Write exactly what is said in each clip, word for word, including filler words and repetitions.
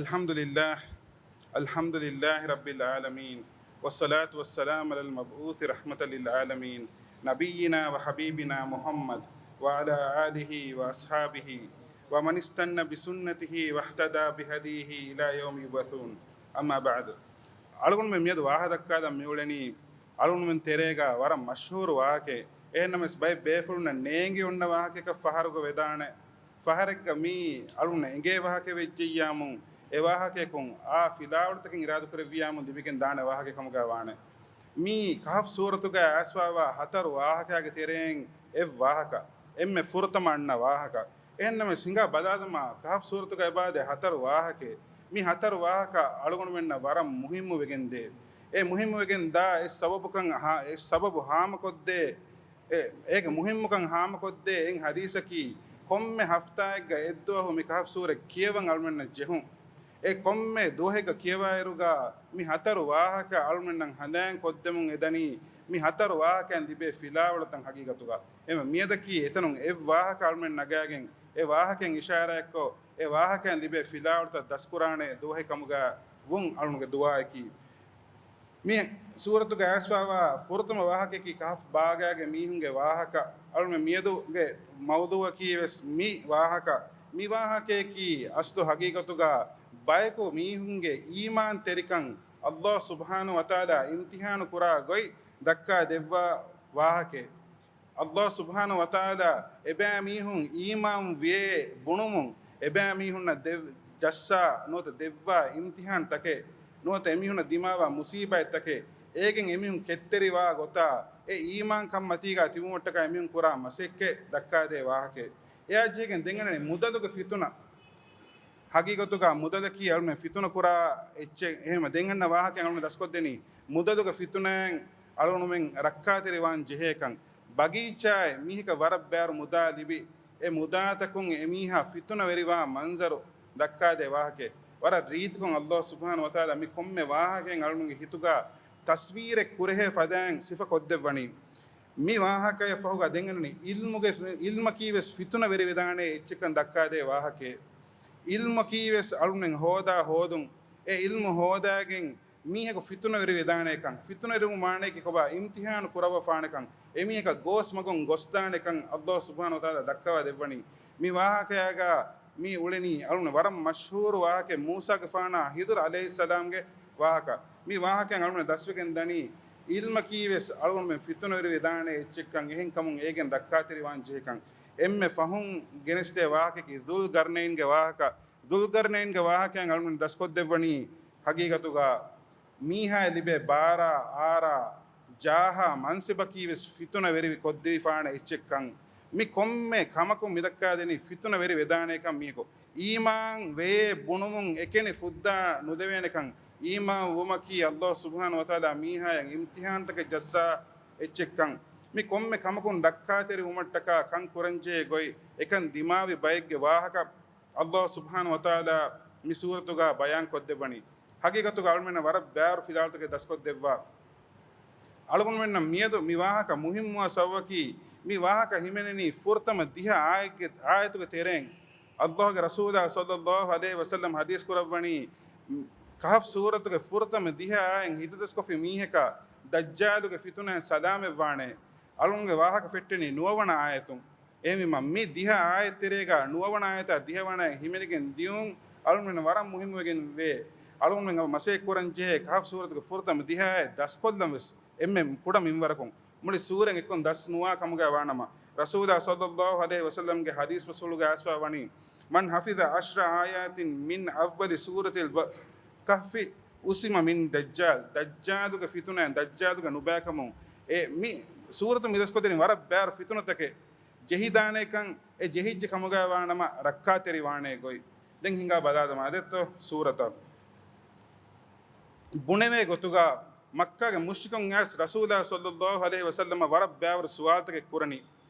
الحمد لله، الحمد لله رب العالمين، والصلاة والسلام على المبعوث رحمة للعالمين، نبينا وحبيبنا محمد وعلى آله وأصحابه ومن استن بسنته واهتدى بهديه إلى يوم يبعثون. أما بعد. އަޅުގަނޑުމެން މިއަދު ވާހަކަ ދައްކާލަން މިއުޅެނީ އަޅުގަނޑުމެން ތެރޭގަ ވަރަށް މަޝްހޫރު ވާހަކައެއް. އެހެންނަމަވެސް ބައެއް ބޭފުޅުންނަށް ނޭނގި އޮންނަ ވާހަކައަކަށް ފަހަރުގަ ވެދާނެ. ފަހަރެއްގަ މީ އަޅުން އެނގޭ ވާހަކަ ވެއްޖެއްޔާމުން، އެ ވާހަކަޔަކުން އާ ފިލާވަޅުތަކެއް އިރާދަކުރެއްވިޔާމުން ލިބިގެން ދާނެ ވާހަކަ ކަމުގަ ވާނެ. މީ ކަހަފް ސޫރަތުގަ އައިސްފަވާ ހަތަރު ވާހަކައިގެ ތެރެއިން އެއް ވާހަކަ، އެންމެ ފުރަތަމަ އަންނަ ވާހަކަ. އެހެންނަމަވެސް ހިނގާ ބަލާލަމާ، ކަހަފް ސޫރަތުގަ އެބާދޭ ހަތަރު ވާހަކައެއް. މި ހަތަރު ވާހަކަ އަޅުގަނޑުމެންނަށް ވަރަށް މުހިއްމު ވެގެންދޭ. އެ މުހިއްމު ވެގެން ދާ އެއް ސަބަބުކަން ހާ-، އެއް ސަބަބު ހާމަކޮށްދޭ އެ، އޭގެ މުހިއްމުކަން ހާމަކޮށްދޭ އެއް ހަދީސަކީ، ކޮންމެ ހަފްތާއެއްގަ އެއްދުވަހު މި ކަހަފް ސޫރަ ކިޔަވަން އަޅުމެންނަށް ޖެހުން. އެ ކޮންމެ ދުވަހެއްގަ ކިޔަވާއިރުގަ މި ހަތަރު ވާހަކަ އަޅުމެންނަށް ހަނދާން ކޮށްދެމުން އެދަނީ، މި ހަތަރު ވާހަކައިން ލިބޭ ފިލާވަޅުތައް ހަގީގަތުގަ. އެމަ މިއަދަކީ އެތަނުން އެއް ވާހަކަ އަޅުމެން ނަގާގެން، އެ ވާހަކައިން އިޝާރާތްކޮށް، އެ ވާހަކައިން ލިބޭ ފިލާވަޅުތައް ދަސްކުރާނެ ދުވަހެއް ކަމުގަ ވުން އަޅުނުގެ ދުޢާއަކީ. މި ސޫރަތުގަ އައިސްފަވާ ފުރަތަމަ ވާހަކައަކީ ކަހަފް ބާގާގެ މީހުންގެ ވާހަކަ. އަޅުމެން މިއަދުގެ މައުޟޫއަކީ ވެސް މި ވާހަކަ. މި ވާހަކައަކީ އަސްލު ހަގީގަތުގަ ބަޔަކު މީހުންގެ އީމާންތެރިކަން ﷲ ސުބްޙާނަހޫ ވަތަޢާލާ އިމްތިޙާނު ކުރާ ގޮތް ދައްކާ ދެއްވާ ވާހަކައެއް. ﷲ ސުބްޙާނަހޫ ވަތަޢާލާ އެބައިމީހުން އީމާން ވޭ ބުނުމުން، އެބައިމީހުންނަށް ދެ-، ޖައްސާ ނުވަތަ ދެއްވާ އިމްތިޙާން ތަކެއް، ނުވަތަ އެމީހުންނަށް ދިމާވާ މުސީބާތް ތަކެއް، އޭގެން އެމީހުން ކެތްތެރިވާ ގޮތާ، އެ އީމާންކަން މަތީގާ ތިބުމަށްޓަކާ އެމީހުން ކުރާ މަސައްކަތް ދައްކާދޭ ވާހަކައެއް. އެއާ ޖެހިގެން ދެން އަންނަނީ މުދަލުގެ ފިތުނަ. ހަގީގަތުގަ މުދަލަކީ އަޅުމެން ފިތުނަ ކުރާ އެއްޗެއް. އެހެން ދެން އަންނަ ވާހަކައިން އަޅުމެން ދަސްކޮށްދެނީ މުދަލުގެ ފިތުނައިން އަޅުގަނޑުމެން ރައްކާތެރިވާން ޖެހޭކަން. ބަގީޗާއެއް މީހަކަށް ވަރަށް ބާރު މުދާ ލިބި، އެ މުދާތަކުން އެމީހާ ފިތުނަވެރިވާ މަންޒަރު ދައްކާދޭ ވާހަކައެއް. ވަރަށް ރީތިކޮށް ﷲ ސުބްޙާނަހޫ ވަތަޢާލާ މި ކޮންމެ ވާހަކައެއް އަޅުގަނޑުގެ ހިތުގަ ތަސްވީރެއް ކުރެހޭ ފަދައިން ސިފަ ކޮށްދެއްވަނީ. މި ވާހަކައަށް ފަހުގަ ދެން އަންނަނީ ޢިލްމުގެ، ޢިލްމަކީ ވެސް ފިތުނަވެރިވެދާނެ އެއްޗެއްކަން ދައްކާދޭ ވާހަކައެއް. ޢިލްމަކީ ވެސް އަޅުގަނޑުމެން ހޯދާ ހޯދުން، އެ ޢިލްމު ހޯދާގެން މީހަކު ފިތުނަވެރިވެދާނެކަން، ފިތުނަވެރިވުމު މާނައަކީ ކޮބާ؟ އިމްތިޙާނު ކުރައްވާފާނެކަން، އެމީހަކަށް ގޯސް މަގުން ގޮސްދާނެކަން ﷲ ސުބްޙާނަހޫ ވަތަޢާލާ ދައްކަވާ ދެއްވަނީ. މި ވާހަކަޔާގަ މި އުޅެނީ އަޅުގަނޑު ވަރަށް މަޝްހޫރު ވާހަކައެއް، މޫސާގެފާނާ ޚިޟިރު ޢަލައިހިއްސަލާމްގެ ވާހަކަ. މި ވާހަކައިން އަޅުގަނޑު ދަސްވެގެން ދަނީ ޢިލްމަކީ ވެސް އަޅުގަނޑުމެން ފިތުނަވެރިވެދާނެ އެއްޗެއްކަން، އެހެންކަމުން އޭގެން ދައްކާތެރިވާން ޖެހޭކަން. އެންމެ ފަހުން ގެނެސްދޭ ވާހަކައަކީ ޛުލްޤަރްނައިންގެ ވާހަކަ. ޛުލްޤަރްނައިންގެ ވާހަކައިން އަޅުގަނޑު ދަސްކޮށްދެއްވަނީ ހަގީގަތުގަ މީހާއަށް ލިބޭ ބާރާ، އާރާ، ޖާހާ، މަންސިބަކީ ވެސް ފިތުނަ ވެރިވި ކޮށްދީފާނެ އެއްޗެއްކަން. މި ކޮންމެ ކަމަކުން މިދައްކާދެނީ ފިތުނަ ވެރި ވެދާނޭކަން މީހަކު. އީމާން ވޭ ބުނުމުން އެކަނި ފުއްދާ ނުދެވޭނެކަން. އީމާން ވުމަކީ ﷲ ސުބްޙާނަހޫ ވަތަޢާލާ މީހާޔަށް އިމްތިޙާންތަކެއް ޖައްސާ އެއްޗެއްކަން. މި ކޮންމެ ކަމަކުން ރައްކާތެރި ވުމަށްޓަކާ ކަން ކުރަންޖެހޭ ގޮތް އެކަން ދިމާވި ބައެއްގެ ވާހަކަ ﷲ ސުބްޙާނަހޫ ވަތަޢާލާ މި ސޫރަތުގަ ބަޔާން ކޮށްދެއްވަނީ. ހަގީގަތުގަ އަޅުމެންނަށް ވަރަށް ބާރު ފިލާވަޅުތަކެއް ދަސްކޮށްދެއްވާ. އަޅުގަނޑުމެންނަށް މިއަދު މި ވާހަކަ މުހިއްމުވާ ސަބަބަކީ، މި ވާހަކަ ހިމެނެނީ ފުރަތަމަ ދިހަ އާޔަތްގެ، އާޔަތުގެ ތެރެއިން. ﷲގެ ރަސޫލާ ޞައްލައްލާހު ޢަލައިހި ވަސައްލަމް ޙަދީޘް ކުރައްވަނީ، ކަހަފް ސޫރަތުގެ ފުރަތަމަ ދިހަ އާޔަތް ހިތުދަސްކޮށްފި މީހަކަށް ދައްޖާލުގެ ފިތުނައިން ސަލާމަތްވާނެ. އަޅުގަނޑުގެ ވާހަކަ ފެއްޓެނީ ނުވަވަނަ އާޔަތުން. އެހެންވީމަ، މި ދިހަ އާޔަތް ތެރޭގަ ނުވަވަނަ އާޔަތާ ދިހަވަނަ އާޔަތް ހިމެނިގެން ދިޔުން އަޅުގަނޑުމެންނަށް ވަރަށް މުހިއްމުވެގެން ވޭ. އަޅުގަނޑުމެން މަސައްކަތް ކުރަން ޖެހޭ ކަހަފް ސޫރަތުގެ ފުރަތަމަ ދިހަ އާޔަތް ދަސްކޮށްލަން ވެސް އެންމެ ކުޑަ މިންވަރަކުން. މުޅި ސޫރަތް އެއްކޮށް ދަސް ނުވާ ކަމުގަ ވާނަމަ، ރަސޫލާ ޞައްލައްލާހު ޢަލައިހި ވަސައްލަމްގެ ޙަދީޘް ބަސްފުޅުގަ އައިސްފަ ވަނީ، "من حفظ عشر آيات من أول سورة الكهف عصم من الدجال." ދައްޖާލުގެ ފިތުނައިން، ދައްޖާލުގެ ނުބައިކަމުން. އެ މި ސޫރަތު މި ދަސްކޮށްދެނީ ވަރަށް ބާރު ފިތުނަތަކެއް ޖެހިދާނޭކަން. އެ ޖެހިއްޖެ ކަމުގަ ވާނަމަ ރައްކާތެރިވާނޭ ގޮތް. ދެން ހިނގާ ބަލާލަމާ ދެއްތޯ ސޫރަތަށް. ބުނެވޭ ގޮތުގަ މައްކާގެ މުޝްރިކުން އައިސް ރަސޫލާ ޞައްލައްލާހު ޢަލައިހި ވަސައްލަމަށް ވަރަށް ބާވަރު ސުވާލުތަކެއް ކުރަނީ.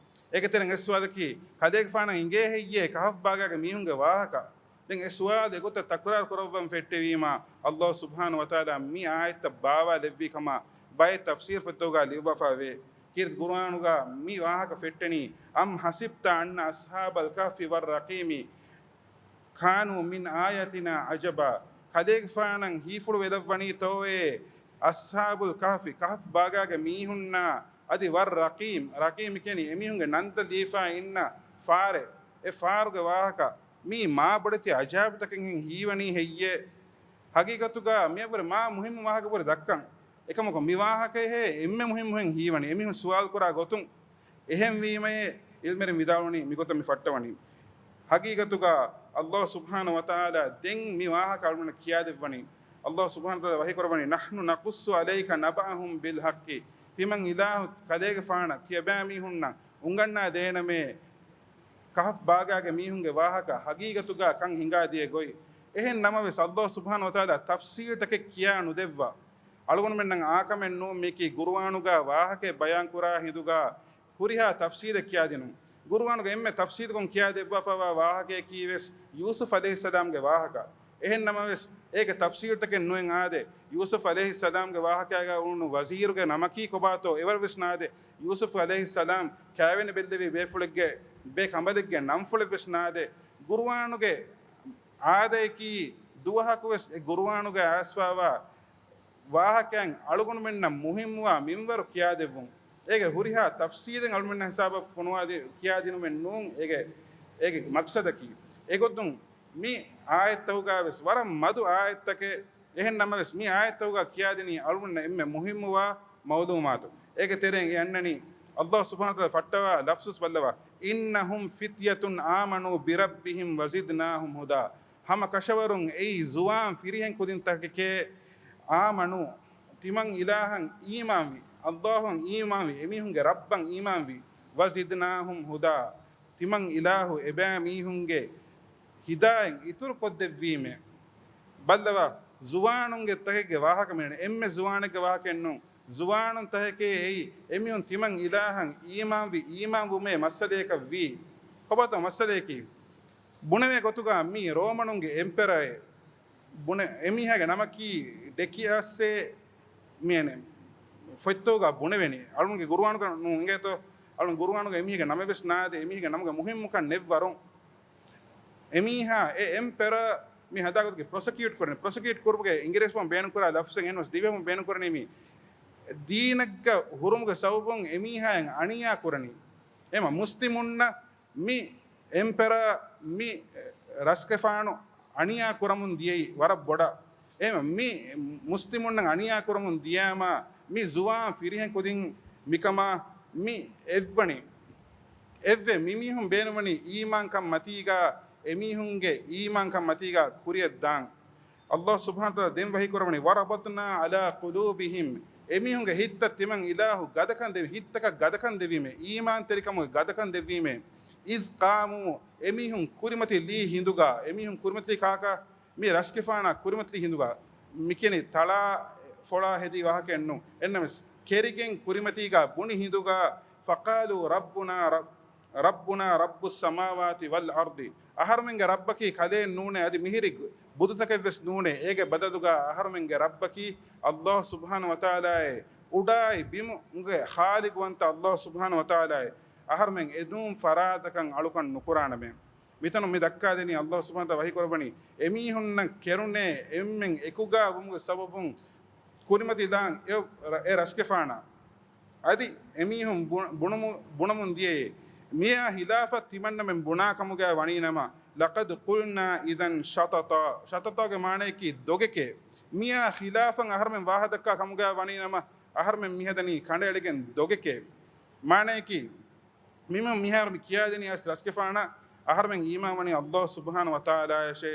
އޭގެ ތެރެއިން އެއް ސުވާލަކީ، ކަލޭގެފާނަށް އިނގޭ ހެއްޔޭ ކަހަފް ބާގާގެ މީހުންގެ ވާހަކަ؟ ދެން އެ ސުވާލު އެގޮތަށް ތަކުރާރު ކުރައްވަން ފެއްޓެވީމަ، ﷲ ސުބްޙާނަހޫ ވަތަޢާލާ މި އާޔަތްތައް ބާވާލެއްވި ކަމަށް ބައެއް ތަފްސީރުފޮތްތަކުގަ ލިޔުއްވާފަ ވޭ. ކީރިތި ޤުރުއާނުގަ މި ވާހަކަ ފެއްޓެނީ، "أم حسبت أن أصحاب الكهف والرقيم كانوا من آياتنا عجبا. ކަލޭގެފާނަށް ހީފުޅު ވެލައްވަނީތޯއޭ އަޞްޙާބުލް ކަހްފި، ކަހްފް ބާގާގެ މީހުންނާ އަދި ވައްރަޤީމް، ރަޤީމް މިކިޔަނީ އެމީހުންގެ ނަންތައް ލިޔެފާ އިންނަ ފާރެއް. އެ ފާރުގެ ވާހަކަ މީ މާ ބޮޑެތި އަޖާއިބުތަކެއްހެން ހީވަނީ ހެއްޔޭ؟ ހަގީގަތުގަ މިއަށްވުރެ މާ މުހިއްމު ވާހަކަ ވުރެ ދައްކަން. އެކަމަކު މި ވާހަކައެހޭ އެންމެ މުހިއްމުހެން ހީވަނީ އެމީހުން ސުވާލުކުރާ ގޮތުން. އެހެންވީމަޔޭ، ޢިލްމުވެރިން ވިދާޅުވަނީ މިގޮތަށް މި ފައްޓަވަނީ. ހަގީގަތުގަ ﷲ ސުބްޙާނަހޫ ވަތަޢާލާ ދެން މި ވާހަކަ އަޅުގަނޑަށް ކިޔާދެއްވަނީ. ﷲ ސުބްޙާނަހޫ ވަތަޢާލާ ވަޙީކުރައްވަނީ، نحن نقص عليك نبأهم بالحق. ތިމަން އިލާހު ކަލޭގެފާނަށް ތިޔަބައި މީހުންނަށް އުނގަންނާ ދޭނަމޭ، ކަހްފް ބާގާގެ މީހުންގެ ވާހަކަ ހަގީގަތުގަ ކަން ހިނގާ ދިޔަ ގޮތް. އެހެން ނަމަވެސް، ﷲ ސުބްޙާނަހޫ ވަތަޢާލާ ތަފްޞީލްތަކެއް ކިޔާ ނުދެއްވާ. އަޅުގަނޑުމެންނަށް އާކަމެއް ނޫން މީކީ ޤުރުއާނުގަ ވާހަކައެއް ބަޔާންކުރާ ހިނދުގަ ހުރިހާ ތަފްޞީލެއް ކިޔާދިނުން. ޤުރުއާނުގަ އެންމެ ތަފްޞީލުކޮށް ކިޔާދެއްވާފައިވާ ވާހަކަޔަކީ ވެސް ޔޫސުފް ޢަލައިހިއްސަލާމްގެ ވާހަކަ. އެހެން ނަމަވެސް، އޭގެ ތަފްޞީލްތަކެއް ނުއެއް އާދެ، ޔޫސުފް ޢަލައިހިއްސަލާމްގެ ވާހަކައިގަ އުޅުނު ވަޒީރުގެ ނަމަކީ ކޮބާތޯ އެވަރު ވެސް ނާދެ، ޔޫސުފް ޢަލައިހިއްސަލާމް ކައިވެނި ބެއްލެވި ބޭފުޅެއްގެ ބޭކަނބަލެއްގެ ނަންފުޅެއް ވެސް ނާދެ. ޤުރުއާނުގެ އާދަޔަކީ ދުވަހަކު ވެސް އެ ޤުރުއާނުގަ އައިސްފައިވާ ވާހަކައިން އަޅުގަނޑުމެންނަށް މުހިއްމުވާ މިންވަރު ކިޔާދެއްވުން. އޭގެ ހުރިހާ ތަފްޞީލެއް އަޅުމެންނަށް ހިސާބަށް ފޮނުވާދި-، ކިޔާދިނުމެއް ނޫން އޭގެ، އޭގެ މަޤްޞަދަކީ. އެގޮތުން މި އާޔަތްތަކުގަ ވެސް ވަރަށް މަދު އާޔަތްތަކެއް. އެހެން ނަމަވެސް، މި އާޔަތްތަކުގަ ކިޔާދިނީ އަޅުގަނޑަށް އެންމެ މުހިއްމުވާ މައުލޫމާތު. އޭގެ ތެރެއިން އެ އަންނަނީ، ﷲ ސުބްޙާނަހޫ ވަތަޢާލާ ފައްޓަވާ ލަފްޒު ބައްލަވާ، إنهم فتية آمنوا بربهم وزدناهم هدى. ހަމަ ކަށަވަރުން އެއީ ޒުވާން ފިރިހެން ކުދިންތަކެކޭ، އާމަނޫ، ތިމަން އިލާހަށް އީމާންވި، ﷲ އަށް އީމާންވި، އެމީހުންގެ ރައްބަށް އީމާންވި، وزدناهم هدى، ތިމަން އިލާހު އެބައިމީހުންގެ ހިދާޔަތް އިތުރު ކޮށްދެއްވީމޭ. ބައްލަވާ، ޒުވާނުންގެ ތަކެއްގެ ވާހަކަ މިނެން، އެންމެ ޒުވާނެއްގެ ވާހަކައެއް ނޫން. ޒުވާނުން ތަކެކޭ އެއީ، އެމީހުން ތިމަން އިލާހަށް އީމާންވި، އީމާންވުމޭ މައްސަލަޔަކަށް ވީ. ކޮބާތޯ މައްސަލަޔަކީ؟ ބުނެވޭ ގޮތުގަ މީ ރޯމަނުންގެ އެމްޕެރައެއް ބުނެ، އެމީހާގެ ނަމަކީ ޑެކިއަސްއޭ މިއަނެ ފޮތްތަކުގަ ބުނެވެނީ. އަޅުންގެ ގުރުއާނުގަ ނޫން އިނގޭތޯ؟ އަޅުން ގުރުއާނުގަ އެމީހެއްގެ ނަމެއް ވެސް ނާދޭ، އެމީހެއްގެ ނަމުގެ މުހިއްމުކަން ނެއްވަރު. އެމީހާ އެ އެމްޕެރަ މި ހަދާގޮތުގެ ޕްރޮސެކިއުޓް ކުރަނީ. ޕްރޮސެކިއުޓް ކުރުމުގެ އިނގިރޭސި ބަހުން ބޭނުންކުރާ ލަފްޒެއް އެންވެސް ދިވެހިބަހުން ބޭނުންކުރަނީ މި ދީނެއްގަ ހުރުމުގެ ސަބަބުން އެމީހާއަށް އަނިޔާ ކުރަނީ. އެމަ މުސްލިމުންނަށް މި އެމްޕެރަ މި ރަސްގެފާނު އަނިޔާ ކުރަމުން ދިޔައީ ވަރަށް ބޮޑަށް. އެމަ މި މުސްލިމުންނަށް އަނިޔާ ކުރަމުން ދިޔައިމާ މި ޒުވާން ފިރިހެން ކުދިން މިކަމާ މި އެއްވަނީ. އެއްވެ މިމީހުން ބޭނުންވަނީ އީމާންކަން މަތީގާ އެމީހުންގެ އީމާންކަން މަތީގާ ކުރިއަށް ދާން. ﷲ ސުބްޙާނަހޫ ވަތަޢާލާ ދެން ވަޙީ ކުރައްވަނީ، وربطنا على قلوبهم، އެމީހުންގެ ހިތްތައް ތިމަން އިލާހު ގަދަކަން ދެވި، ހިތްތަކަށް ގަދަކަން ދެވީމޭ، އީމާންތެރިކަމުގެ ގަދަކަން ދެއްވީމޭ. إذ قاموا، އެމީހުން ކުރިމަތިލީ ހިނދުގަ، އެމީހުން ކުރިމަތިލީ ކާކަށް؟ މި ރަސްގެފާނާ ކުރިމަތިލީ ހިނދުގަ. މިކިޔަނީ ތަޅާ ފޮޅާ ހެދި ވާހަކައެއް ނޫން. އެންނަމެސް ކެރިގެން ކުރިމަތީގަ ބުނި ހިނދުގަ، فقالوا ربنا رب، ربنا رب السماوات والأرض. އަހަރުމެންގެ ރައްބަކީ ކަލޭ ނޫނޭ، އަދި މިހިރި ބުދުތަކެއްވެސް ނޫނޭ. އޭގެ ބަދަލުގަ އަހަރުމެންގެ ރައްބަކީ ﷲ ސުބްޙާނަހޫ ވަތަޢާލާއޭ. އުޑާއި ބިމުގެ ޚާލިޤުވަންތަ ﷲ ސުބްޙާނަހޫ ވަތަޢާލާއޭ. އަހަރުމެން އެދުން ފަރާތަކަށް އަޅުކަން ނުކުރާނަމޭ. މިތަނުން މި ދައްކާދެނީ ﷲ ސުބްޙާނަހޫ ވަތަޢާލާ ވަޙީކުރައްވަނީ، އެމީހުންނަށް ކެރުނޭ އެންމެން އެކުގަ ވުމުގެ ސަބަބުން ކުރިމަތިލާން އެ، އެ ރަސްގެފާނާ. އަދި އެމީހުން ބު، ބުނުމު، ބުނަމުން ދިޔައީ، މިއާ ހިލާފަށް ތިމަންނަމެން ބުނާ ކަމުގައި ވަނީނަމަ، لقد قلنا إذا شططا، ޝަޠަޠާގެ މާނަޔަކީ ދޮގެކޭ. މިއާ ޚިލާފަށް އަހަރުމެން ވާހަ ދައްކާ ކަމުގައި ވަނީނަމަ، އަހަރުމެން މިހަދަނީ ކަނޑައެޅިގެން ދޮގެކޭ. މާނަޔަކީ، މިމަ މިހާރު މި ކިޔާދެނީ އަސް ރަސްގެފާނަށް އަހަރުމެން އީމާންވަނީ ﷲ ސުބްޙާނަހޫ ވަތަޢާލާއަށޭ.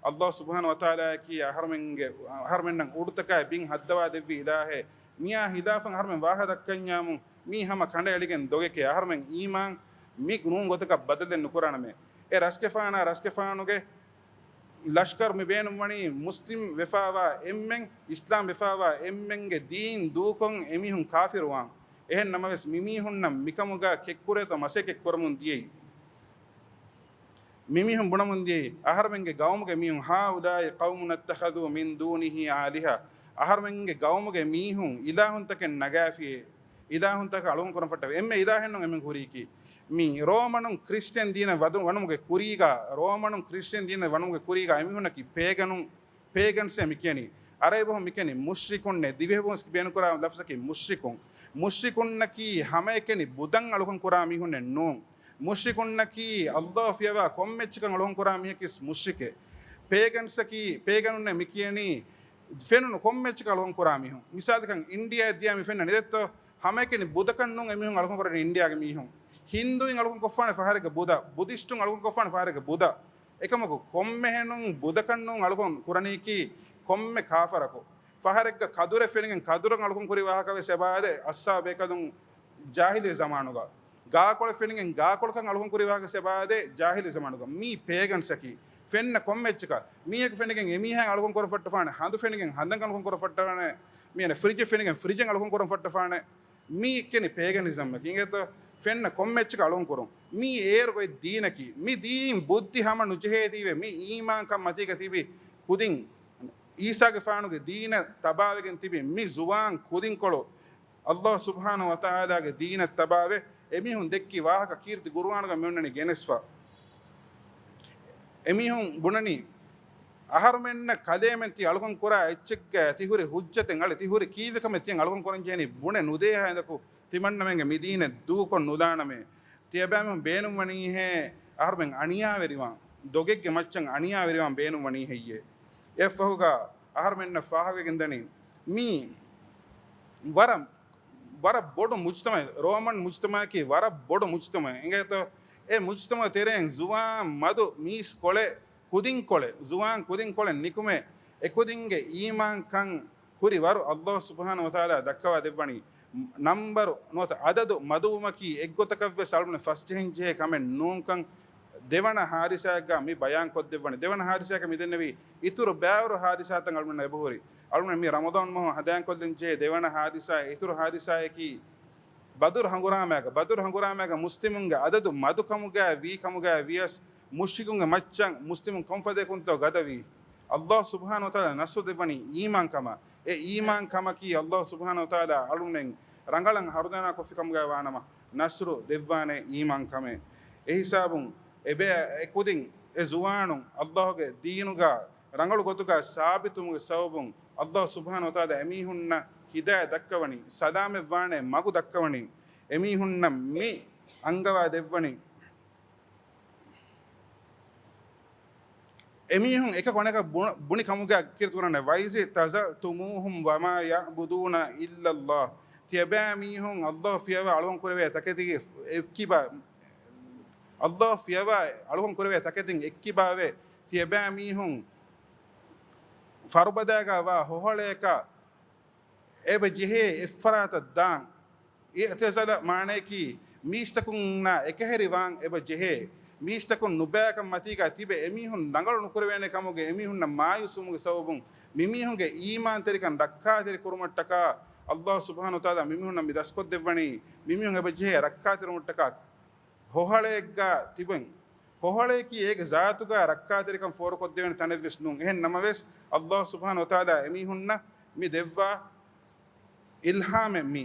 ﷲ ސުބްޙާނަހޫ ވަތަޢާލާއަކީ އަހަރުމެންގެ، އަހަރުމެންނަށް އުޑުތަކާއި ބިން ހައްދަވާ ދެއްވި އިލާހެއް. މިއާ ހިލާފަށް އަހަރުމެން ވާހަ ދައްކަންޏާމު، މީ ހަމަ ކަނޑައެޅިގެން ދޮގެކޭ. އަހަރުމެން އީމާން މި ނޫން ގޮތަކަށް ބަދަލެއް ނުކުރާނަމޭ. އެ ރަސްގެފާނާ ރަސްގެފާނުގެ ލަޝްކަރު މި ބޭނުންވަނީ މުސްލިމް ވެފާވާ އެންމެން، އިސްލާމް ވެފާވާ އެންމެންގެ ދީން ދޫކޮށް އެމީހުން ކާފިރުވާން. އެހެން ނަމަވެސް މިމީހުންނަށް މިކަމުގަ ކެއްކުރޭތޯ މަސައްކަތް ކުރަމުން ދިޔައީ. މިމީހުން ބުނަމުން ދިޔައީ، އަހަރުމެންގެ ޤައުމުގެ މީހުން، هؤلاء قوم اتخذوا من دونه آلهة. އަހަރުމެންގެ ޤައުމުގެ މީހުން އިލާހުންތަކެއް ނަގާފިއޭ. އިލާހުންތަކަށް އަޅުން ކުރަން ފައްޓަވެ. އެންމެ އިލާހެއްނު އެމެން ހުރީކީ. މި ރޯމަނުން ކްރިސްޓިއަން ދީނަށް ވަދު-، ވަނުމުގެ ކުރީގަ، ރޯމަނުން ކްރިސްޓިއަން ދީނަށް ވަނުމުގެ ކުރީގަ އެމީހުންނަކީ ޕޭގަނުން، ޕޭގަންސް އޭ މިކިޔަނީ. އަރަބިބަހުން މިކިޔަނީ މުޝްރިކުންނޭ، ދިވެހިބަހުން ބޭނުންކުރާ ލަފްޒަކީ މުޝްރިކުން. މުޝްރިކުންނަކީ ހަމައެކަނި ބުދަން އަޅުކަން ކުރާ މީހުންނެއް ނޫން. މުޝްރިކުންނަކީ ﷲ ފިޔަވާ ކޮންމެއްޗަކަށް އަޅުކަން ކުރާ މީހަކީ މުޝްރިކެއް. ޕޭގަންސްއަކީ، ޕޭގަނުންނޭ މިކިޔަނީ ފެނުނު ކޮންމެއްޗަކަށް އަޅުކަން ކުރާ މީހުން. މިސާލަކަށް އިންޑިއާއަށް ދިޔާ މި ފެންނަނީ ދެއްތޯ؟ ހަމައެކަނި ބުދަކަށް ނޫން އެމީހުން އަޅުކަން ކުރަނީ އިންޑިއާގެ މީހުން. ހިންދޫއިން އަޅުކަން ކޮށްފާނެ ފަހަރެއްގަ ބުދަ، ބުދިސްޓުން އަޅުކަން ކޮށްފާނެ ފަހަރެއްގަ ބުދަ. އެކަމަކު ކޮންމެހެނުން ބުދަކަށް ނޫން އަޅުކަން ކުރަނީކީ ކޮންމެ ކާފަރަކު. ފަހަރެއްގަ ކަދުރެއް ފެނިގެން ކަދުރަށް އަޅުކަން ކުރި ވާހަކަ ވެސް އެބައާދޭ އައްސާ ބޭކަލުން ޖާހިލީ ޒަމާނުގަ. ގާކޮޅެއް ފެނިގެން ގާކޮޅަކަށް އަޅުކަން ކުރި ވާހަކަ ވެސް އެބައާދޭ ޖާހިލީ ޒަމާނުގަ. މީ ޕޭގަންސްއަކީ. ފެންނަ ކޮންމެއްޗަކަށް މީހަކު ފެނިގެން އެމީހާއިން އަޅުކަން ކުރަން ފައްޓަފާނެ، ހަނދު ފެނިގެން ހަނދަން އަޅުކަން ކުރަން ފައްޓަފާނެ، މި އަނެއް ފްރިޖެއް ފެނިގެން ފްރިޖެއް އަޅުކަން ކުރަން ފައްޓަފާނެ. މީ އެއްކެނި ޕޭގަނިޒަމްއަކީ. އިނގޭތޯ؟ ފެންނަ ކޮންމެއްޗަކަށް އަޅުކަން ކުރުން. މީ އޭރު އޮތް ދީނަކީ. މި ދީން ބުއްދި ހަމަ ނުޖެހޭތީވެ، މި އީމާންކަން މަތީގަ ތިބި ކުދިން، އީސާގެފާނުގެ ދީނަށް ތަބާވެގެން ތިބި މި ޒުވާން ކުދިންކޮޅު، ﷲ ސުބްޙާނަހޫ ވަތަޢާލާގެ ދީނަށް ތަބާވެ، އެމީހުން ދެއްކި ވާހަކަ ކީރިތި ޤުރުއާނުގަ މިއޮންނަނީ ގެނެސްފަ. އެމީހުން ބުނަނީ، އަހަރުމެންނަށް ކަލޭމެން ތި އަޅުކަން ކުރާ އެއްޗެއްގަ ތި ހުރި ޙުއްޖަތެއް އަޅެ، ތި ހުރި ކީއްވެ ކަމެއް ތިޔަން އަޅުކަން ކުރަން ޖެހެނީ ބުނެ ނުދޭހާ އިނދަކު ތިމަންނަމެންގެ މި ދީނެއް ދޫކޮށް ނުލާނަމޭ. ތިޔަބައިމީހުން ބޭނުންވަނީހޭ އަހަރުމެން އަނިޔާވެރިވާން، ދޮގެއްގެ މައްޗަށް އަނިޔާވެރިވާން ބޭނުންވަނީހެއްޔޭ. އެއަށްފަހުގަ އަހަރުމެންނަށް ފާހަގަވެގެންދަނީ، މީ ވަރަށް، ވަރަށް ބޮޑު މުޖްތަމަޢެއް، ރޯމަން މުޖްތަމަޢަކީ ވަރަށް ބޮޑު މުޖްތަމަޢެއް. އިނގޭތޯ؟ އެ މުޖްތަމަޢު ތެރެއިން ޒުވާން މަދު މީސްކޮޅެއް، ކުދިންކޮޅެއް، ޒުވާން ކުދިންކޮޅެއް ނިކުމެ، އެކުދިންގެ އީމާންކަން ހުރި ވަރު ﷲ ސުބްޙާނަހޫ ވަތަޢާލާ ދައްކަވާ ދެއްވަނީ. ނަންބަރު ނުވަތަ އަދަދު މަދުވުމަކީ އެއްގޮތަކަށްވެސް އަޅުގަނޑު ފަސްޖެހެންޖެހޭ ކަމެއް ނޫންކަން ދެވަނަ ހާދިސާއެއްގަ މި ބަޔާންކޮށްދެއްވަނީ. ދެވަނަ ހާދިސާއަކަށް މިދެންނެވީ އިތުރު ބައިވަރު ހާދިސާތައް އަޅުގަނޑަށް އެބަހުރި. އަޅުގަނޑު މި ރަމަޟާން މަހު ހަނދާންކޮށްލަން ޖެހޭ ދެވަނަ ހާދިސާ، އިތުރު ހާދިސާއަކީ ބަދުރު ހަނގުރާމައިގަ، ބަދުރު ހަނގުރާމައިގަ މުސްލިމުންގެ އަދަދު މަދުކަމުގައި ވީ ކަމުގައި ވިޔަސް، މުޝްރިކުންގެ މައްޗަށް މުސްލިމުން ކޮންފަދައަކުންތޯ ގަދަވީ. ﷲ ސުބްޙާނަހޫ ވަތަޢާލާ ނަޞްރު ދެއްވަނީ އީމާންކަމަށް. އެ އީމާންކަމަކީ ﷲ ސުބްޙާނަހޫ ވަތަޢާލާ އަޅުގަނޑުމެން ރަނގަޅަށް ހަރުދަނާ ކޮށްފި ކަމުގައި ވާނަމަ، ނަޞްރު ދެއްވާނެ އީމާންކަމެއް. އެހިސާބުން އެބަ-، އެކުދިން އެ ޒުވާނުން ﷲގެ ދީނުގަ ރަނގަޅު ގޮތުގަ ސާބިތުވުމުގެ ސަބަބުން ﷲ ސުބްޙާނަހޫ ވަތަޢާލާ އެމީހުންނަށް ހިދާޔަތް ދައްކަވަނީ، ސަލާމަތްވާނެ މަގު ދައްކަވަނީ. އެމީހުންނަށް މި އަންގަވާ ދެއްވަނީ. އެމީހުން އެކަކު އަނެކަކަ ބު-، ބުނި ކަމުގަ ކީރިތި ކުރަން، وَإِذِ اعْتَزَلْتُمُوهُمْ وَمَا يَعْبُدُونَ إِلَّا اللَّهَ. ތިޔަބައިމީހުން ﷲ ފިޔަވާ އަޅުކަން ކުރެވޭ ތަކެތިގެ އެއްކިބާ، ﷲ ފިޔަވާ އަޅުކަން ކުރެވޭ ތަކެތިން އެއްކިބާވެ، ތިޔަބައިމީހުން ފަރުބަދައިގަ ވާ ހޮހަޅަޔަކަށް އެބަ ޖެހޭ އެއްފަރާތަށް ދާން. އިޢްތަޒަލަ މާނަޔަކީ މީސްތަކުންނާ އެކަހެރިވާން އެބަ ޖެހޭ. މީސްތަކުން ނުބައިކަން މަތީގަ ތިބެ އެމީހުން ރަނގަޅު ނުކުރެވޭނެ ކަމުގެ އެމީހުންނަށް މާޔޫސްވުމުގެ ސަބަބުން މިމީހުންގެ އީމާންތެރިކަން ރައްކާތެރި ކުރުމަށްޓަކާ ﷲ ސުބްޙާނަހޫ ވަތަޢާލާ މިމީހުންނަށް މި ދަސްކޮށްދެއްވަނީ. މިމީހުން އެބަ ޖެހޭ ރައްކާތެރިވުމަށްޓަކާ ހޮހަޅައެއްގަ ތިބެން. ހޮހަޅަޔަކީ އޭގެ ޒާތުގަ ރައްކާތެރިކަން ފޯރުކޮށްދެވޭނެ ތަނެއްވެސް ނޫން. އެހެން ނަމަވެސް، ﷲ ސުބްޙާނަހޫ ވަތަޢާލާ އެމީހުންނަށް މި ދެއްވާ އިލްހާމެއް މީ.